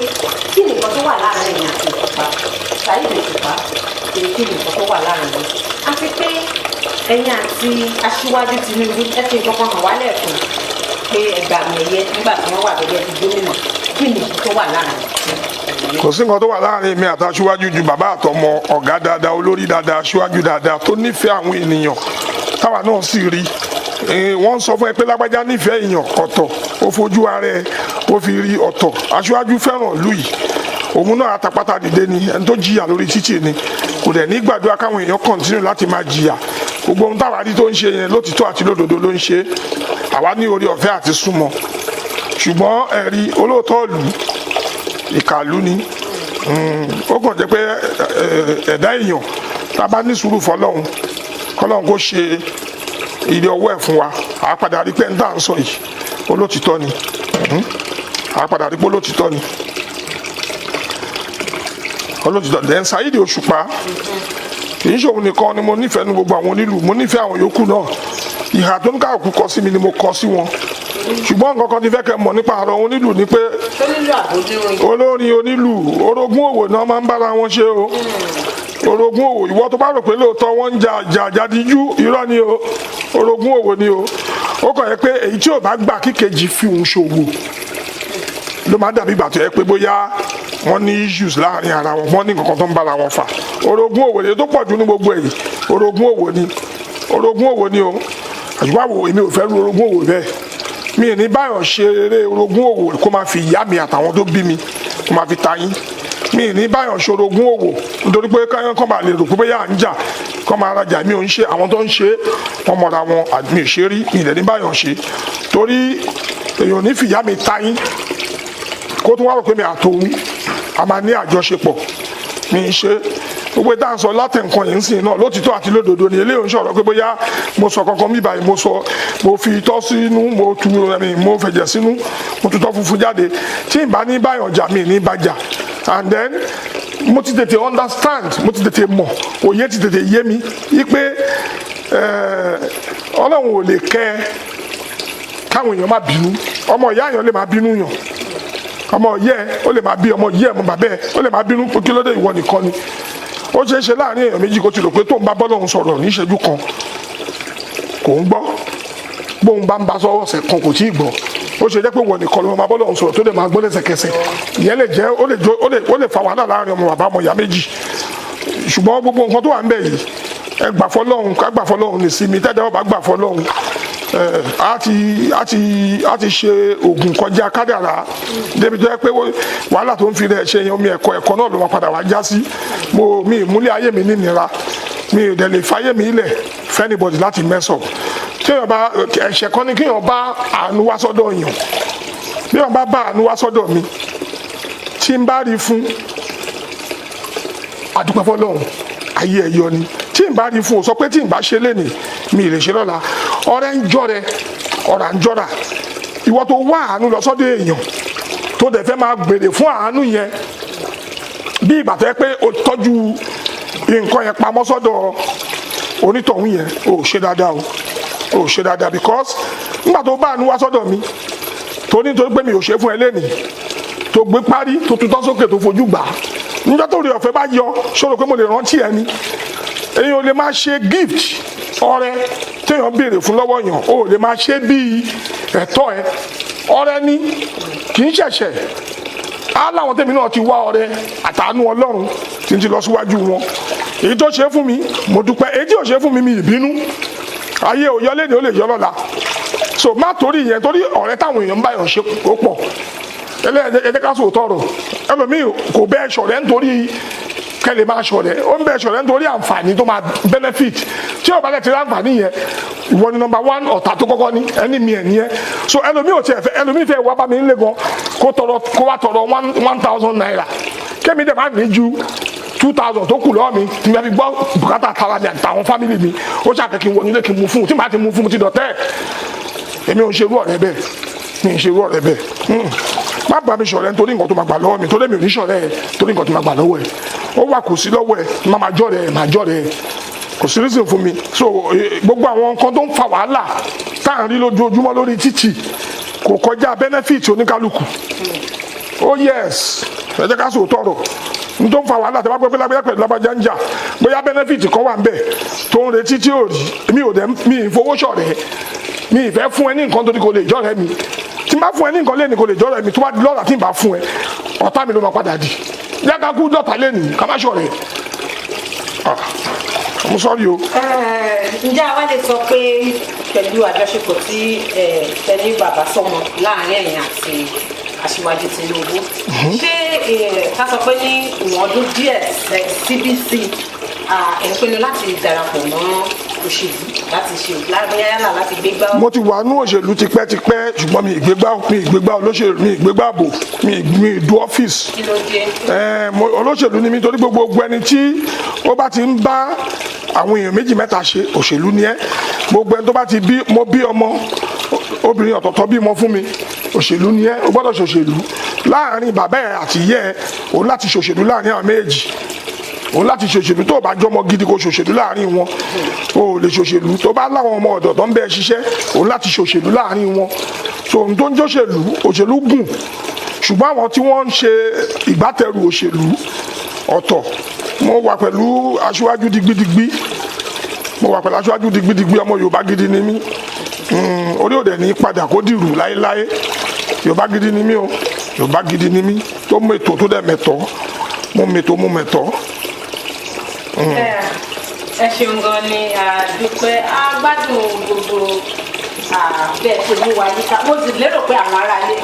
Speaker 2: kí ni nǹkan tó wà láàrin ẹ̀yin àti Òṣùpá, Saheed Òṣùpá, pé kí ni nǹkan tó wà láàrin yín, àti pé ẹ̀yin àti Aṣíwájú Tinubu, ẹ fi nǹkan kan hàn wá lẹ́ẹ̀kan pé ẹgbà àmì ẹ̀yẹ nígbà tí wọ́n wà gẹ́gẹ́ bí gómìnà. Kí ni nǹkan tó wà láàrin yín?
Speaker 3: Kò sí nǹkan tó wà láàrin mi àti aṣíwájú ju bàbá àtọmọ, ọ̀gá dáadáa, olórí dáadáa, aṣíwájú dáadáa tó nífẹ̀ẹ́ àwọn ènìyàn, táwa náà sì rí. Wọ́n sọ fún ẹ pé lágbájá nífẹ̀ẹ́ èèyàn ọ̀tọ̀, ó fojú ara ẹ ó fi rí ọ̀tọ̀. Aṣíwájú fẹ́ràn ìlú yìí. Òun náà àtàpátá dìde ni, ẹni tó jìyà lórí títì ni, kò dẹ̀ ní gbàdúrà káwọn èèyàn continue láti máa jìyà. Gbogbo ohun táwa rí tó ń ṣe yẹn, lótìtọ́ àti lódodo ló ń ṣe. Àwa ní orí ọ̀fẹ́ àti súnmọ́, ṣùgbọ́n ẹ̀rí olóòótọ́ ìlú, ìkàlù ni. Ó kàn jẹ́ pé ẹ̀dá èèyàn, tá a bá ní sùúrù fọlọ́hún, kọ́lọ́hún kó ṣe ilé ọwọ́ ẹ̀ fún wa, àá padà rí pé ń tà ń sọ yìí, olótìtọ́ ni. Àá padà rí pé olótìtọ́ ni, olótìtọ́. Then Saheed Òṣùpá, kì í ṣòun nìkan ni mo nífẹ̀ẹ́ nu gbogbo àwọn onílù, mo nífẹ̀ẹ́ àwọn yòókù náà. Ìhà tó ń ká òkú kọ sí mi ni mo kọ sí wọn. Ṣùgbọ́n nǹkan kan ti fẹ́ kẹ́ mọ̀ nípa àrọ̀ onílù ni pé
Speaker 2: Tó nílò àbójúrò.
Speaker 3: Olórin, onílù, orogún òwò náà máa ń bára wọn ṣe o. Orogún òwò. Ìwọ tó bá rò pé lóòótọ́ wọ́n ń jà jà jàdíjú, irọ́ ni o. Orogún òwò ni o. Ó kàn yẹ pé èyí tí ò bá gbà kíkejì fi òun ṣòwò ló máa dàbí ìgbà tó yẹ pé bóyá wọ́n ní issues láàrin ara wọn, wọ́n ní nǹkan tó ń bára wọn fà. Orogún òwò ni tó pọ̀ jù ní gbogbo èyí. Orogún òwò ni, orogún òwò ni o. Àṣùgbọ́n àwò, èmi ò fẹ́ ru orogún òwò bẹ́ẹ̀. Mi ì ní báyọ̀ ṣe eré orogún òwò kó máa fi ìyá mi àtàwọn tó bí mi kó máa fi ta yín. Mi ì ní báyọ̀ ṣe orogún òwò nítorí pé káyọ̀ kọ́ máa lè rò pé bóyá à ń jà kọ́ máa rajà. Mi ò ń ṣe. Àwọn tó ń ṣe, wọ́n mọ̀ra wọn. Mi ò ṣe rí, mi ì dẹ̀ ní báyọ̀ ṣe, torí èèyàn ò ní fìyà mi ta yín kó tún wá rò pé mi àtòun a máa ní àjọṣepọ̀. Mi ń ṣe. Gbogbo ìta ń sọ láti nǹkan yìí ń sìn náà, lótìtọ́ àti lódodo ni. Eléyìí ń sọ̀rọ̀ pé bóyá mo sọ kankan mi báyìí, mo sọ, mo fi itọ́ sínú, mo tu ẹ̀mí, mo fẹ̀jẹ̀ sínú, mo tutọ́ funfun jáde. Tí n bá ní báyọ̀ jà, mi ní bá jà. And then mo ti tètè understand, mo ti tètè mọ̀, òye ti tètè yé mi wípé Ọlọ́run ò lè kẹ́ káwọn èèyàn má bínú. Ọmọ ìyá èèyàn lè má bínú yàn, ọmọ yẹ ó lè máa bí ọmọ yẹ, ọmọ bàbá ẹ ó lè máa bínú pé kí ló dé, ìwọ nìkan ni. Ó ṣeé ṣe láàrin èèyàn méjì kó ti rò pé tóun bá bọ́lọ́hún sọ̀rọ̀ ní ìṣẹ́jú kan kò ń gbọ́, bóun bá ń bá sọ̀rọ̀ ọ̀sẹ̀ kan kò tí ì gbọ́. Ó ṣe jẹ́ pé ìwọ nìkan ló máa bọ́lọ́hún sọ̀rọ̀ tó lè máa gbọ́ lẹ́sẹ̀kẹsẹ̀. Ìyẹn lè jẹ́ ó lè jó ó lè fa wàhálà láàrin ọmọ bàbá, ọmọ ìyá méjì. Ṣùgbọ́n gbogbo nǹkan tó wà ń bẹ̀ yìí, ẹ gbà fọlọ́hún, ká gbà fọlọ́hún ní sinmi. Tẹ́tẹ́ ọba gbà fọlọ́hún, a ti ṣe oògùn kọjá kádàrá débi tó yẹ pé wàhálà tó ń fi rẹ̀ ṣe yẹn, omi ẹ̀kọ́ ẹ̀kọ́ náà ló máa padà wá já sí. Mo mi ìmúlẹ̀ ayé mi nínira, mi ò dẹ̀ lè fáyé mi lẹ̀ fún anybody láti mess up. Kéèyàn bá ẹ̀ṣẹ̀ kan ní kéèyàn bá àánú wá sọ́dọ̀ èèyàn. Bí wọ́n bá bá àánú wá sọ́dọ̀ mi, tí n bá rí fún, àdúpẹ́ fọlọ́run, ayé ẹ̀ yọ ni. Tí n bá rí fún, o sọ pé tí n bá ṣe lénìí, mi ì lè ṣe lọ́la. Ọ̀rẹ́ ń jọ́rẹ́, ọ̀rà ń jọ́ra. Ìwọ tó wá àánú lọ sọ́dọ̀ èèyàn tó Tó dẹ̀ fẹ́ máa béèrè fún àánú yẹn bí ìgbà tó yẹ pé o tọ́jú nǹkan yẹn pamọ́ sọ́dọ̀ onítọ̀hún yẹn, o ò ṣe dáadáa o, o ò ṣe dáadáa, because nígbà tó bá àánú wá sọ́dọ̀ mi, tó nítorí pé mi ò ṣe fún ẹ lẹ́nìí, tó gbé parí, tó tutọ́ sókè, tó fojú gbà á, níjọ́ tó rí ọ̀fẹ́ bá yọ, ṣòro pé mo lè rántí ẹ ni. Èyàn ò lè máa ṣe gift, ọrẹ téèyàn béèrè fún lọ́wọ́ yàn, o ò lè máa ṣe bíi ẹ̀tọ́ ẹ. Ọrẹ ní kì í ṣẹ̀ṣẹ̀ á láwọn tèmi náà ti wá ọrẹ àtàánú Ọlọ́run tí n ti lọ síwájú wọn. Èyí tó ṣe é fún mi, mo dúpẹ́. Èyí tí ò ṣe é fún mi, mi ìbínú ayé ò yọ léde, ó lè yọ lọ́la. So má torí yẹn, torí ọ̀rẹ́ táwọn èèyàn ń bá yàn ṣe ó pọ̀. Ẹlẹ́ẹ̀dẹ́ ká sòótọ́ ọ̀rọ̀, ẹlòmíì kò bẹ́ẹ̀ ṣọ̀rẹ́ nítorí kẹ́lẹ̀ máa ṣọ̀rẹ́, ó ń bẹ́ẹ̀ ṣọ̀rẹ́ nítorí àǹfààní tó máa benefit. Tí ò bá lẹ̀ ti rí àǹfààní yẹn, ìwọ ni number one ọ̀tá tó kọ́kọ́ ní ẹni mi ẹ̀ ní ẹ. So ẹlòmíì ò tiẹ̀ fẹ́, ẹlòmíì fẹ́ wá bá mi nílé gan, kó tọrọ, kó wá tọrọ 1,000 naira, kémi dẹ̀ máa ní ju 2,000 tó kù lọ́wọ́ mi tí mi fi gbọ́ bùkátà tara mi àtàwọn family mi, ó ṣàfẹ́ kí n wọ nílé kí n mú fún un. Tí màá ti mú fún un, ti dọ̀tẹ́. Èmi ò ń ṣerú ọ̀rẹ́ bẹ́ẹ̀, mi ò ń ṣerú ọ̀rẹ́ bẹ́ẹ̀. Má bá mi ṣọ̀rẹ́ nítorí nǹkan tó máa gbà lọ́wọ́ mi, torí mi ò ní ṣọ̀rẹ́ ẹ torí nǹkan tó máa gbà lọ́wọ́ ẹ. Ó wà, kò sí lọ́wọ́ ẹ, má máa jọ̀rẹ́ ẹ, má jọ̀rẹ́ ẹ, kò sí reason fún mi. So gbogbo àwọn nǹkan tó ń fa wàhálà tá à ń rí lójoojúmọ́ lórí títì kò kọjá benefit oníkálukú. Oh yes, ẹ jẹ́ ká sòótọ́ ọ̀rọ̀. N tó ń fa wàhálà, tí wọ́n gbé lágbájá pẹ̀lú lágbájá ń jà, bóyá benefit kan wà ń bẹ̀ tó ń retí tí ò rí. Mi ò dẹ̀ mi ì fowó ṣọ̀rẹ́. Mi ì fẹ́ fún ẹ ní nǹkan torí kò lè jọ̀rẹ́ mi. Tí n bá fún ẹ ní nǹkan lẹ́ni, kò lè jọ̀rẹ́ mi. Tó bá di lọ́la, tí n bá fún ẹ, ọ̀tá mi ló máa padà di. Yàgá kú dọ̀tà lẹ́nìí, ká má ṣọ̀rẹ́. Ah, I'm sorry o.
Speaker 2: Ǹjẹ́ àwa lè sọ pé pẹ̀lú àjọṣepọ̀ tí tẹ̀lé bàbá sọmọ láàrin ẹ̀yin àti Aṣíwájú Tinubu, ṣé ká sọ pé ní ìwọ̀n ọdún díẹ̀ síbí sí ẹ̀ ń pinnu láti darapọ̀ mọ́ òṣèlú, láti ṣe bóyá yálà láti gbégbá?
Speaker 3: Mo ti wà ní òṣèlú tipẹ́tipẹ́, ṣùgbọ́n mi ìgbégbá olóṣèlú, mi ìgbégbá bò, mi ìdú ọ́fíìsì.
Speaker 2: Kí ló dé?
Speaker 3: Olóṣèlú ni mi, torí gbogbo ẹni tí ó bá ti ń bá àwọn èèyàn méjì mẹ́ta ṣe, òṣèlú ni ẹ́. Gbogbo ẹni tó bá ti bí, mo bí ọmọ obìnrin ọ̀tọ̀ọ̀tọ̀ bímọ fún mi, òṣèlú ni ẹ́. O gbọ́dọ̀ ṣòṣèlú láàrin bàbá ẹ̀ àti ìyá ẹ̀. Òun láti ṣòṣèlú láàrin àwọn méjì, òun láti ṣòṣèlú. Tó o bá jọmọ gidi, kó ṣòṣèlú láàrin wọn. O ò lè ṣòṣèlú tó bá láwọn ọmọ ọ̀dọ̀ tó ń bẹ ṣiṣẹ́, òun láti ṣòṣèlú láàrin wọn. So ohun tó ń jóṣèlú, òṣèlú gùn, ṣùgbọ́n àwọn tí wọ́n ń ṣe ìgbátẹrù òṣèlú ọ̀tọ̀. Mo wà pẹ̀lú aṣíwájú digbidigbi, mo wà pẹ̀lú aṣíwájú digbidigbi. Ọmọ Yorùbá gidi ni mí. Orí òde ní padà kó dìrù láéláé. Yorùbá gidi ni mí o, Yorùbá gidi ni mí, tó mètò, tó dẹ̀ mẹ̀tọ́. Mo mètò, mo mẹ̀tọ́.
Speaker 2: Ẹ ṣeun gan ni, a dúpẹ́, a gbádùn gbogbo bẹ́ẹ̀ ṣe mú wa yíká. Mo sì lérò pé àwọn aráalé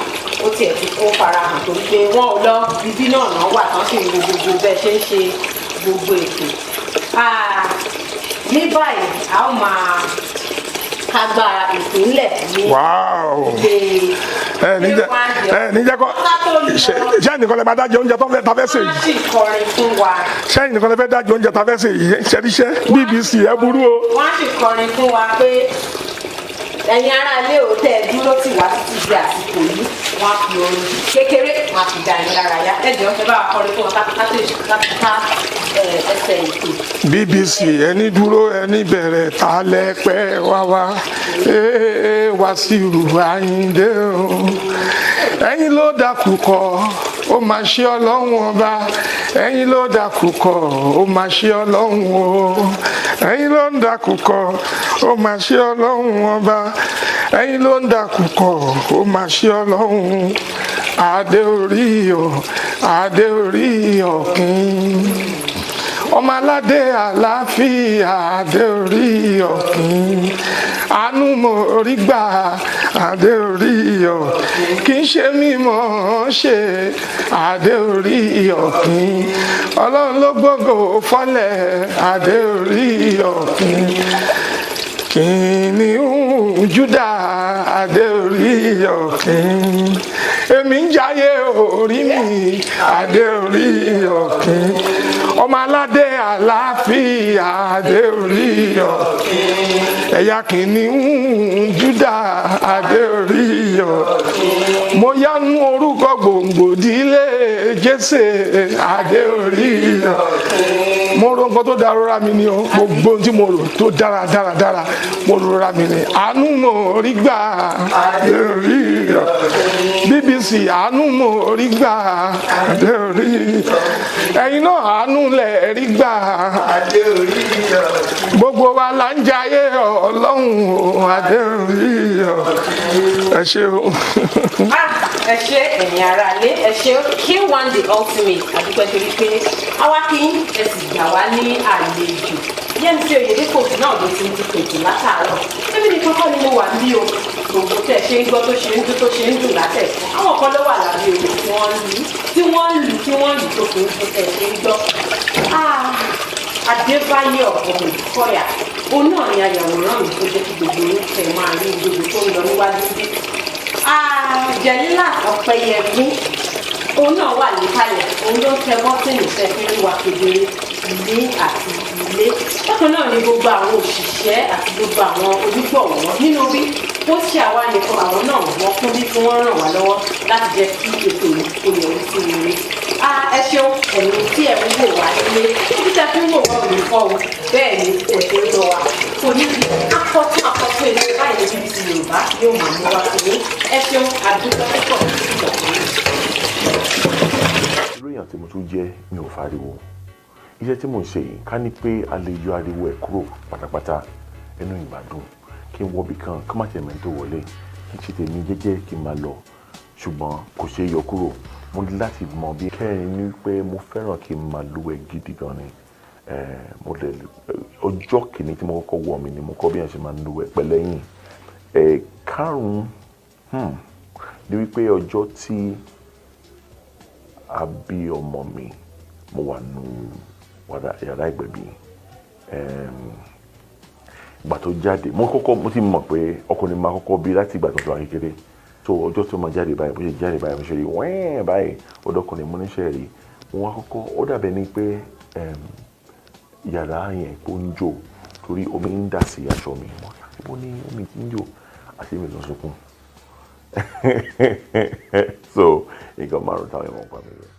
Speaker 2: ó tiẹ̀ ti kó farahàn, torí pé wọ́n ò lọ bíbí náà náà wà tán, sì ń wo gbogbo bẹ́ẹ̀ ṣe ń ṣe gbogbo ètò. Ní báyìí, a ó máa kágbá ètò ńlẹ̀ ní ilé.
Speaker 3: Ẹ níjẹ, ẹ níjẹ kọ ṣé nìkan lè máa dájẹ oúnjẹ tó ń fẹ́ ta fẹ́ sè
Speaker 2: Wọ́n
Speaker 3: yìí?
Speaker 2: á sì kọrin fún wa.
Speaker 3: Ṣẹ́yìn nìkan lè fẹ́ dájẹ oúnjẹ ta fẹ́ sè yìí? Ṣẹ́ríṣẹ́ BBC, ẹ burú o.
Speaker 2: Wọ́n á sì kọrin fún wa pé ẹ̀yin ará ilé ò tẹ́ ẹ dúró tì wá títí di àsìkò yìí. Wọ́n á fi orin kékeré, wọ́n á fi dá yín lára yá. Ẹ jọ̀ọ́, ẹ bá wa kọrin fún wọn ká ká ká ká ẹsẹ̀ ètò.
Speaker 3: BBC, ẹni dúró, ẹni bẹ̀rẹ̀, ta lẹ́pẹ́ wá wá. Ee, Wàsíù Àyìndé o, ẹ̀yin ló dàkú kọ, ó máa ṣe Ọlọ́run ọba. Ẹ̀yin ló dàkú kọ, ó máa ṣe Ọlọ́run o. Ẹ̀yin ló ń dàkú kọ, ó máa ṣe Ọlọ́run ọba. Ẹ̀yin ló ń dàkú kọ, ó máa ṣe Ọlọ́run. Adé orí o, adé orí ọ̀kín, ọmọ aládé àlàáfíà, adé orí ọ̀kín. Àánú mo rí gbà, adé orí ọ̀kín. Kì í ṣe mímọ̀ ṣe, adé orí ọ̀kín. Ọlọ́run ló gbógo fọ́lẹ̀, adé orí ọ̀kín. Kìnìún Júdà, adé orí ọ̀kín. Èmi ń jayé orí mi, adé orí ọ̀kín. Ọmọ aládé àlàáfíà, adé orí ọ̀kín. Ẹ̀yà kìíní Júdà, adé orí ọ̀kín. Mo yánú orúkọ gbòǹgbò dílé Jésè, adé orí ọ̀kín. Mo ro nǹkan tó dára rọra mi ni o. Gbogbo ohun tí mo rò tó dára dára dára, mo rọra mi ni. Àánú mo rí gbà, adé orí ọ̀kín. BBC, àánú mo rí gbà, adé orí. Ẹ̀yin náà, àánú lẹ̀ rí gbà,
Speaker 5: Adé orí ọ̀kín.
Speaker 3: Gbogbo wa là ń jayé Ọlọ́run o, adé orí ọ̀kín. Ẹ ṣé o.
Speaker 2: Ah, ẹ ṣé, ẹ̀yin ará ilé, ẹ ṣé. K1 The Ultimate, àdúpẹ́ torí pé àwa kí ẹ sì gbà wá ní àlejò. Yẹ́misí Oyèdépò náà ló ti ń ti pètè látàárọ̀. Èmi nìkan kọ́ ni mo wà níbí o. Gbogbo tẹ̀ ṣe ń gbọ́, tó ṣe ń dún, tó ṣe ń dùn látẹ̀, àwọn kan ló wà lábẹ́ òwe tí wọ́n ń lù, tí wọ́n ń lù, tí wọ́n ń lù tó fi ń dún tẹ̀ ṣe ń gbọ́. Ah, Adébáyọ̀ ọmọ Ìkọyà, òun náà ni ayàwòrán mi tó jẹ́ kí gbogbo yín fẹ́ máa rí gbogbo tó ń lọ níwájú bí. Jẹ̀lílà Ọ̀pẹ̀yẹmí, òun náà wà níkàlẹ̀, òun ló ń tẹ bọ́tìnì tẹ́ fi ń wà kedere ilé àti ilé. Bákan náà ni gbogbo àwọn òṣìṣẹ́ àti gbogbo àwọn onígbọ̀wọ́ nínú bí ó ṣe àwa nìkan, àwọn náà wọ́n kún bí kí wọ́n ràn wá lọ́wọ́ láti jẹ́ kí ètò yìí kó yọrí sí rere. Ẹ ṣeun, ẹ̀yin tí ẹ̀ ń wò wá nílé, títí tẹ́ fi ń wò wá ò ní fọ́ o. Bẹ́ẹ̀ ni ẹ̀ ṣe ń lọ wa kò ní fi akọ́tún akọ́tún ètò báyìí ní BBC Yorùbá yóò máa mú wá sí ní. Ẹ ṣeun, àdúgbò púpọ̀ ìgbà kan.
Speaker 6: Irú èèyàn tí mo tún jẹ́, mi ò fariwo. Iṣẹ́ tí mò ń ṣe yìí, ká ní pé a lè yọ ariwo ẹ̀ kúrò pátápátá, ẹnu ìgbádùn kí n wọbi kan kí má tiẹ̀ mẹ́tò wọlé, kí n ṣe tèmi jẹ́jẹ́, kí n máa lọ, ṣùgbọ́n kò ṣeé yọ kúrò. Mo ní láti mọ bí. Kẹrin ni pé mo fẹ́ràn kí n máa lúwẹ̀ gidi gan ni. Mo lè ọjọ́ kìíní tí mo kọ́kọ́ wọ̀ mí ni mo kọ́ bí wọ́n ṣe máa ń lúwẹ̀ pẹ̀lẹ́yìn. Karùn-ún ni wípé ọjọ́ tí a bí ọmọ mi, mo wà nù yàrá ìgbẹ̀bí. Ìgbà tó jáde, mo kọ́kọ́ mo ti mọ̀ pé ọkùnrin máa kọ́kọ́ bí láti ìgbà tó tó wà kékeré. So ọjọ́ tó máa jáde báyìí, bó ṣe jáde báyìí, mo ṣe rí wẹ́ẹ̀ báyìí, ọ̀dọ́kùnrin, mo níṣẹ́ rí. Mo wá kọ́kọ́, ó dàbẹ̀ ni pé yàrá yẹn kó ń jò torí omi ń dà sí aṣọ mi. Mo ní, ibo ni omi ti ń jò? Àti mi lọ sunkún. So nǹkan márùn táwọn èèyàn mọ̀ pa mi rẹ̀.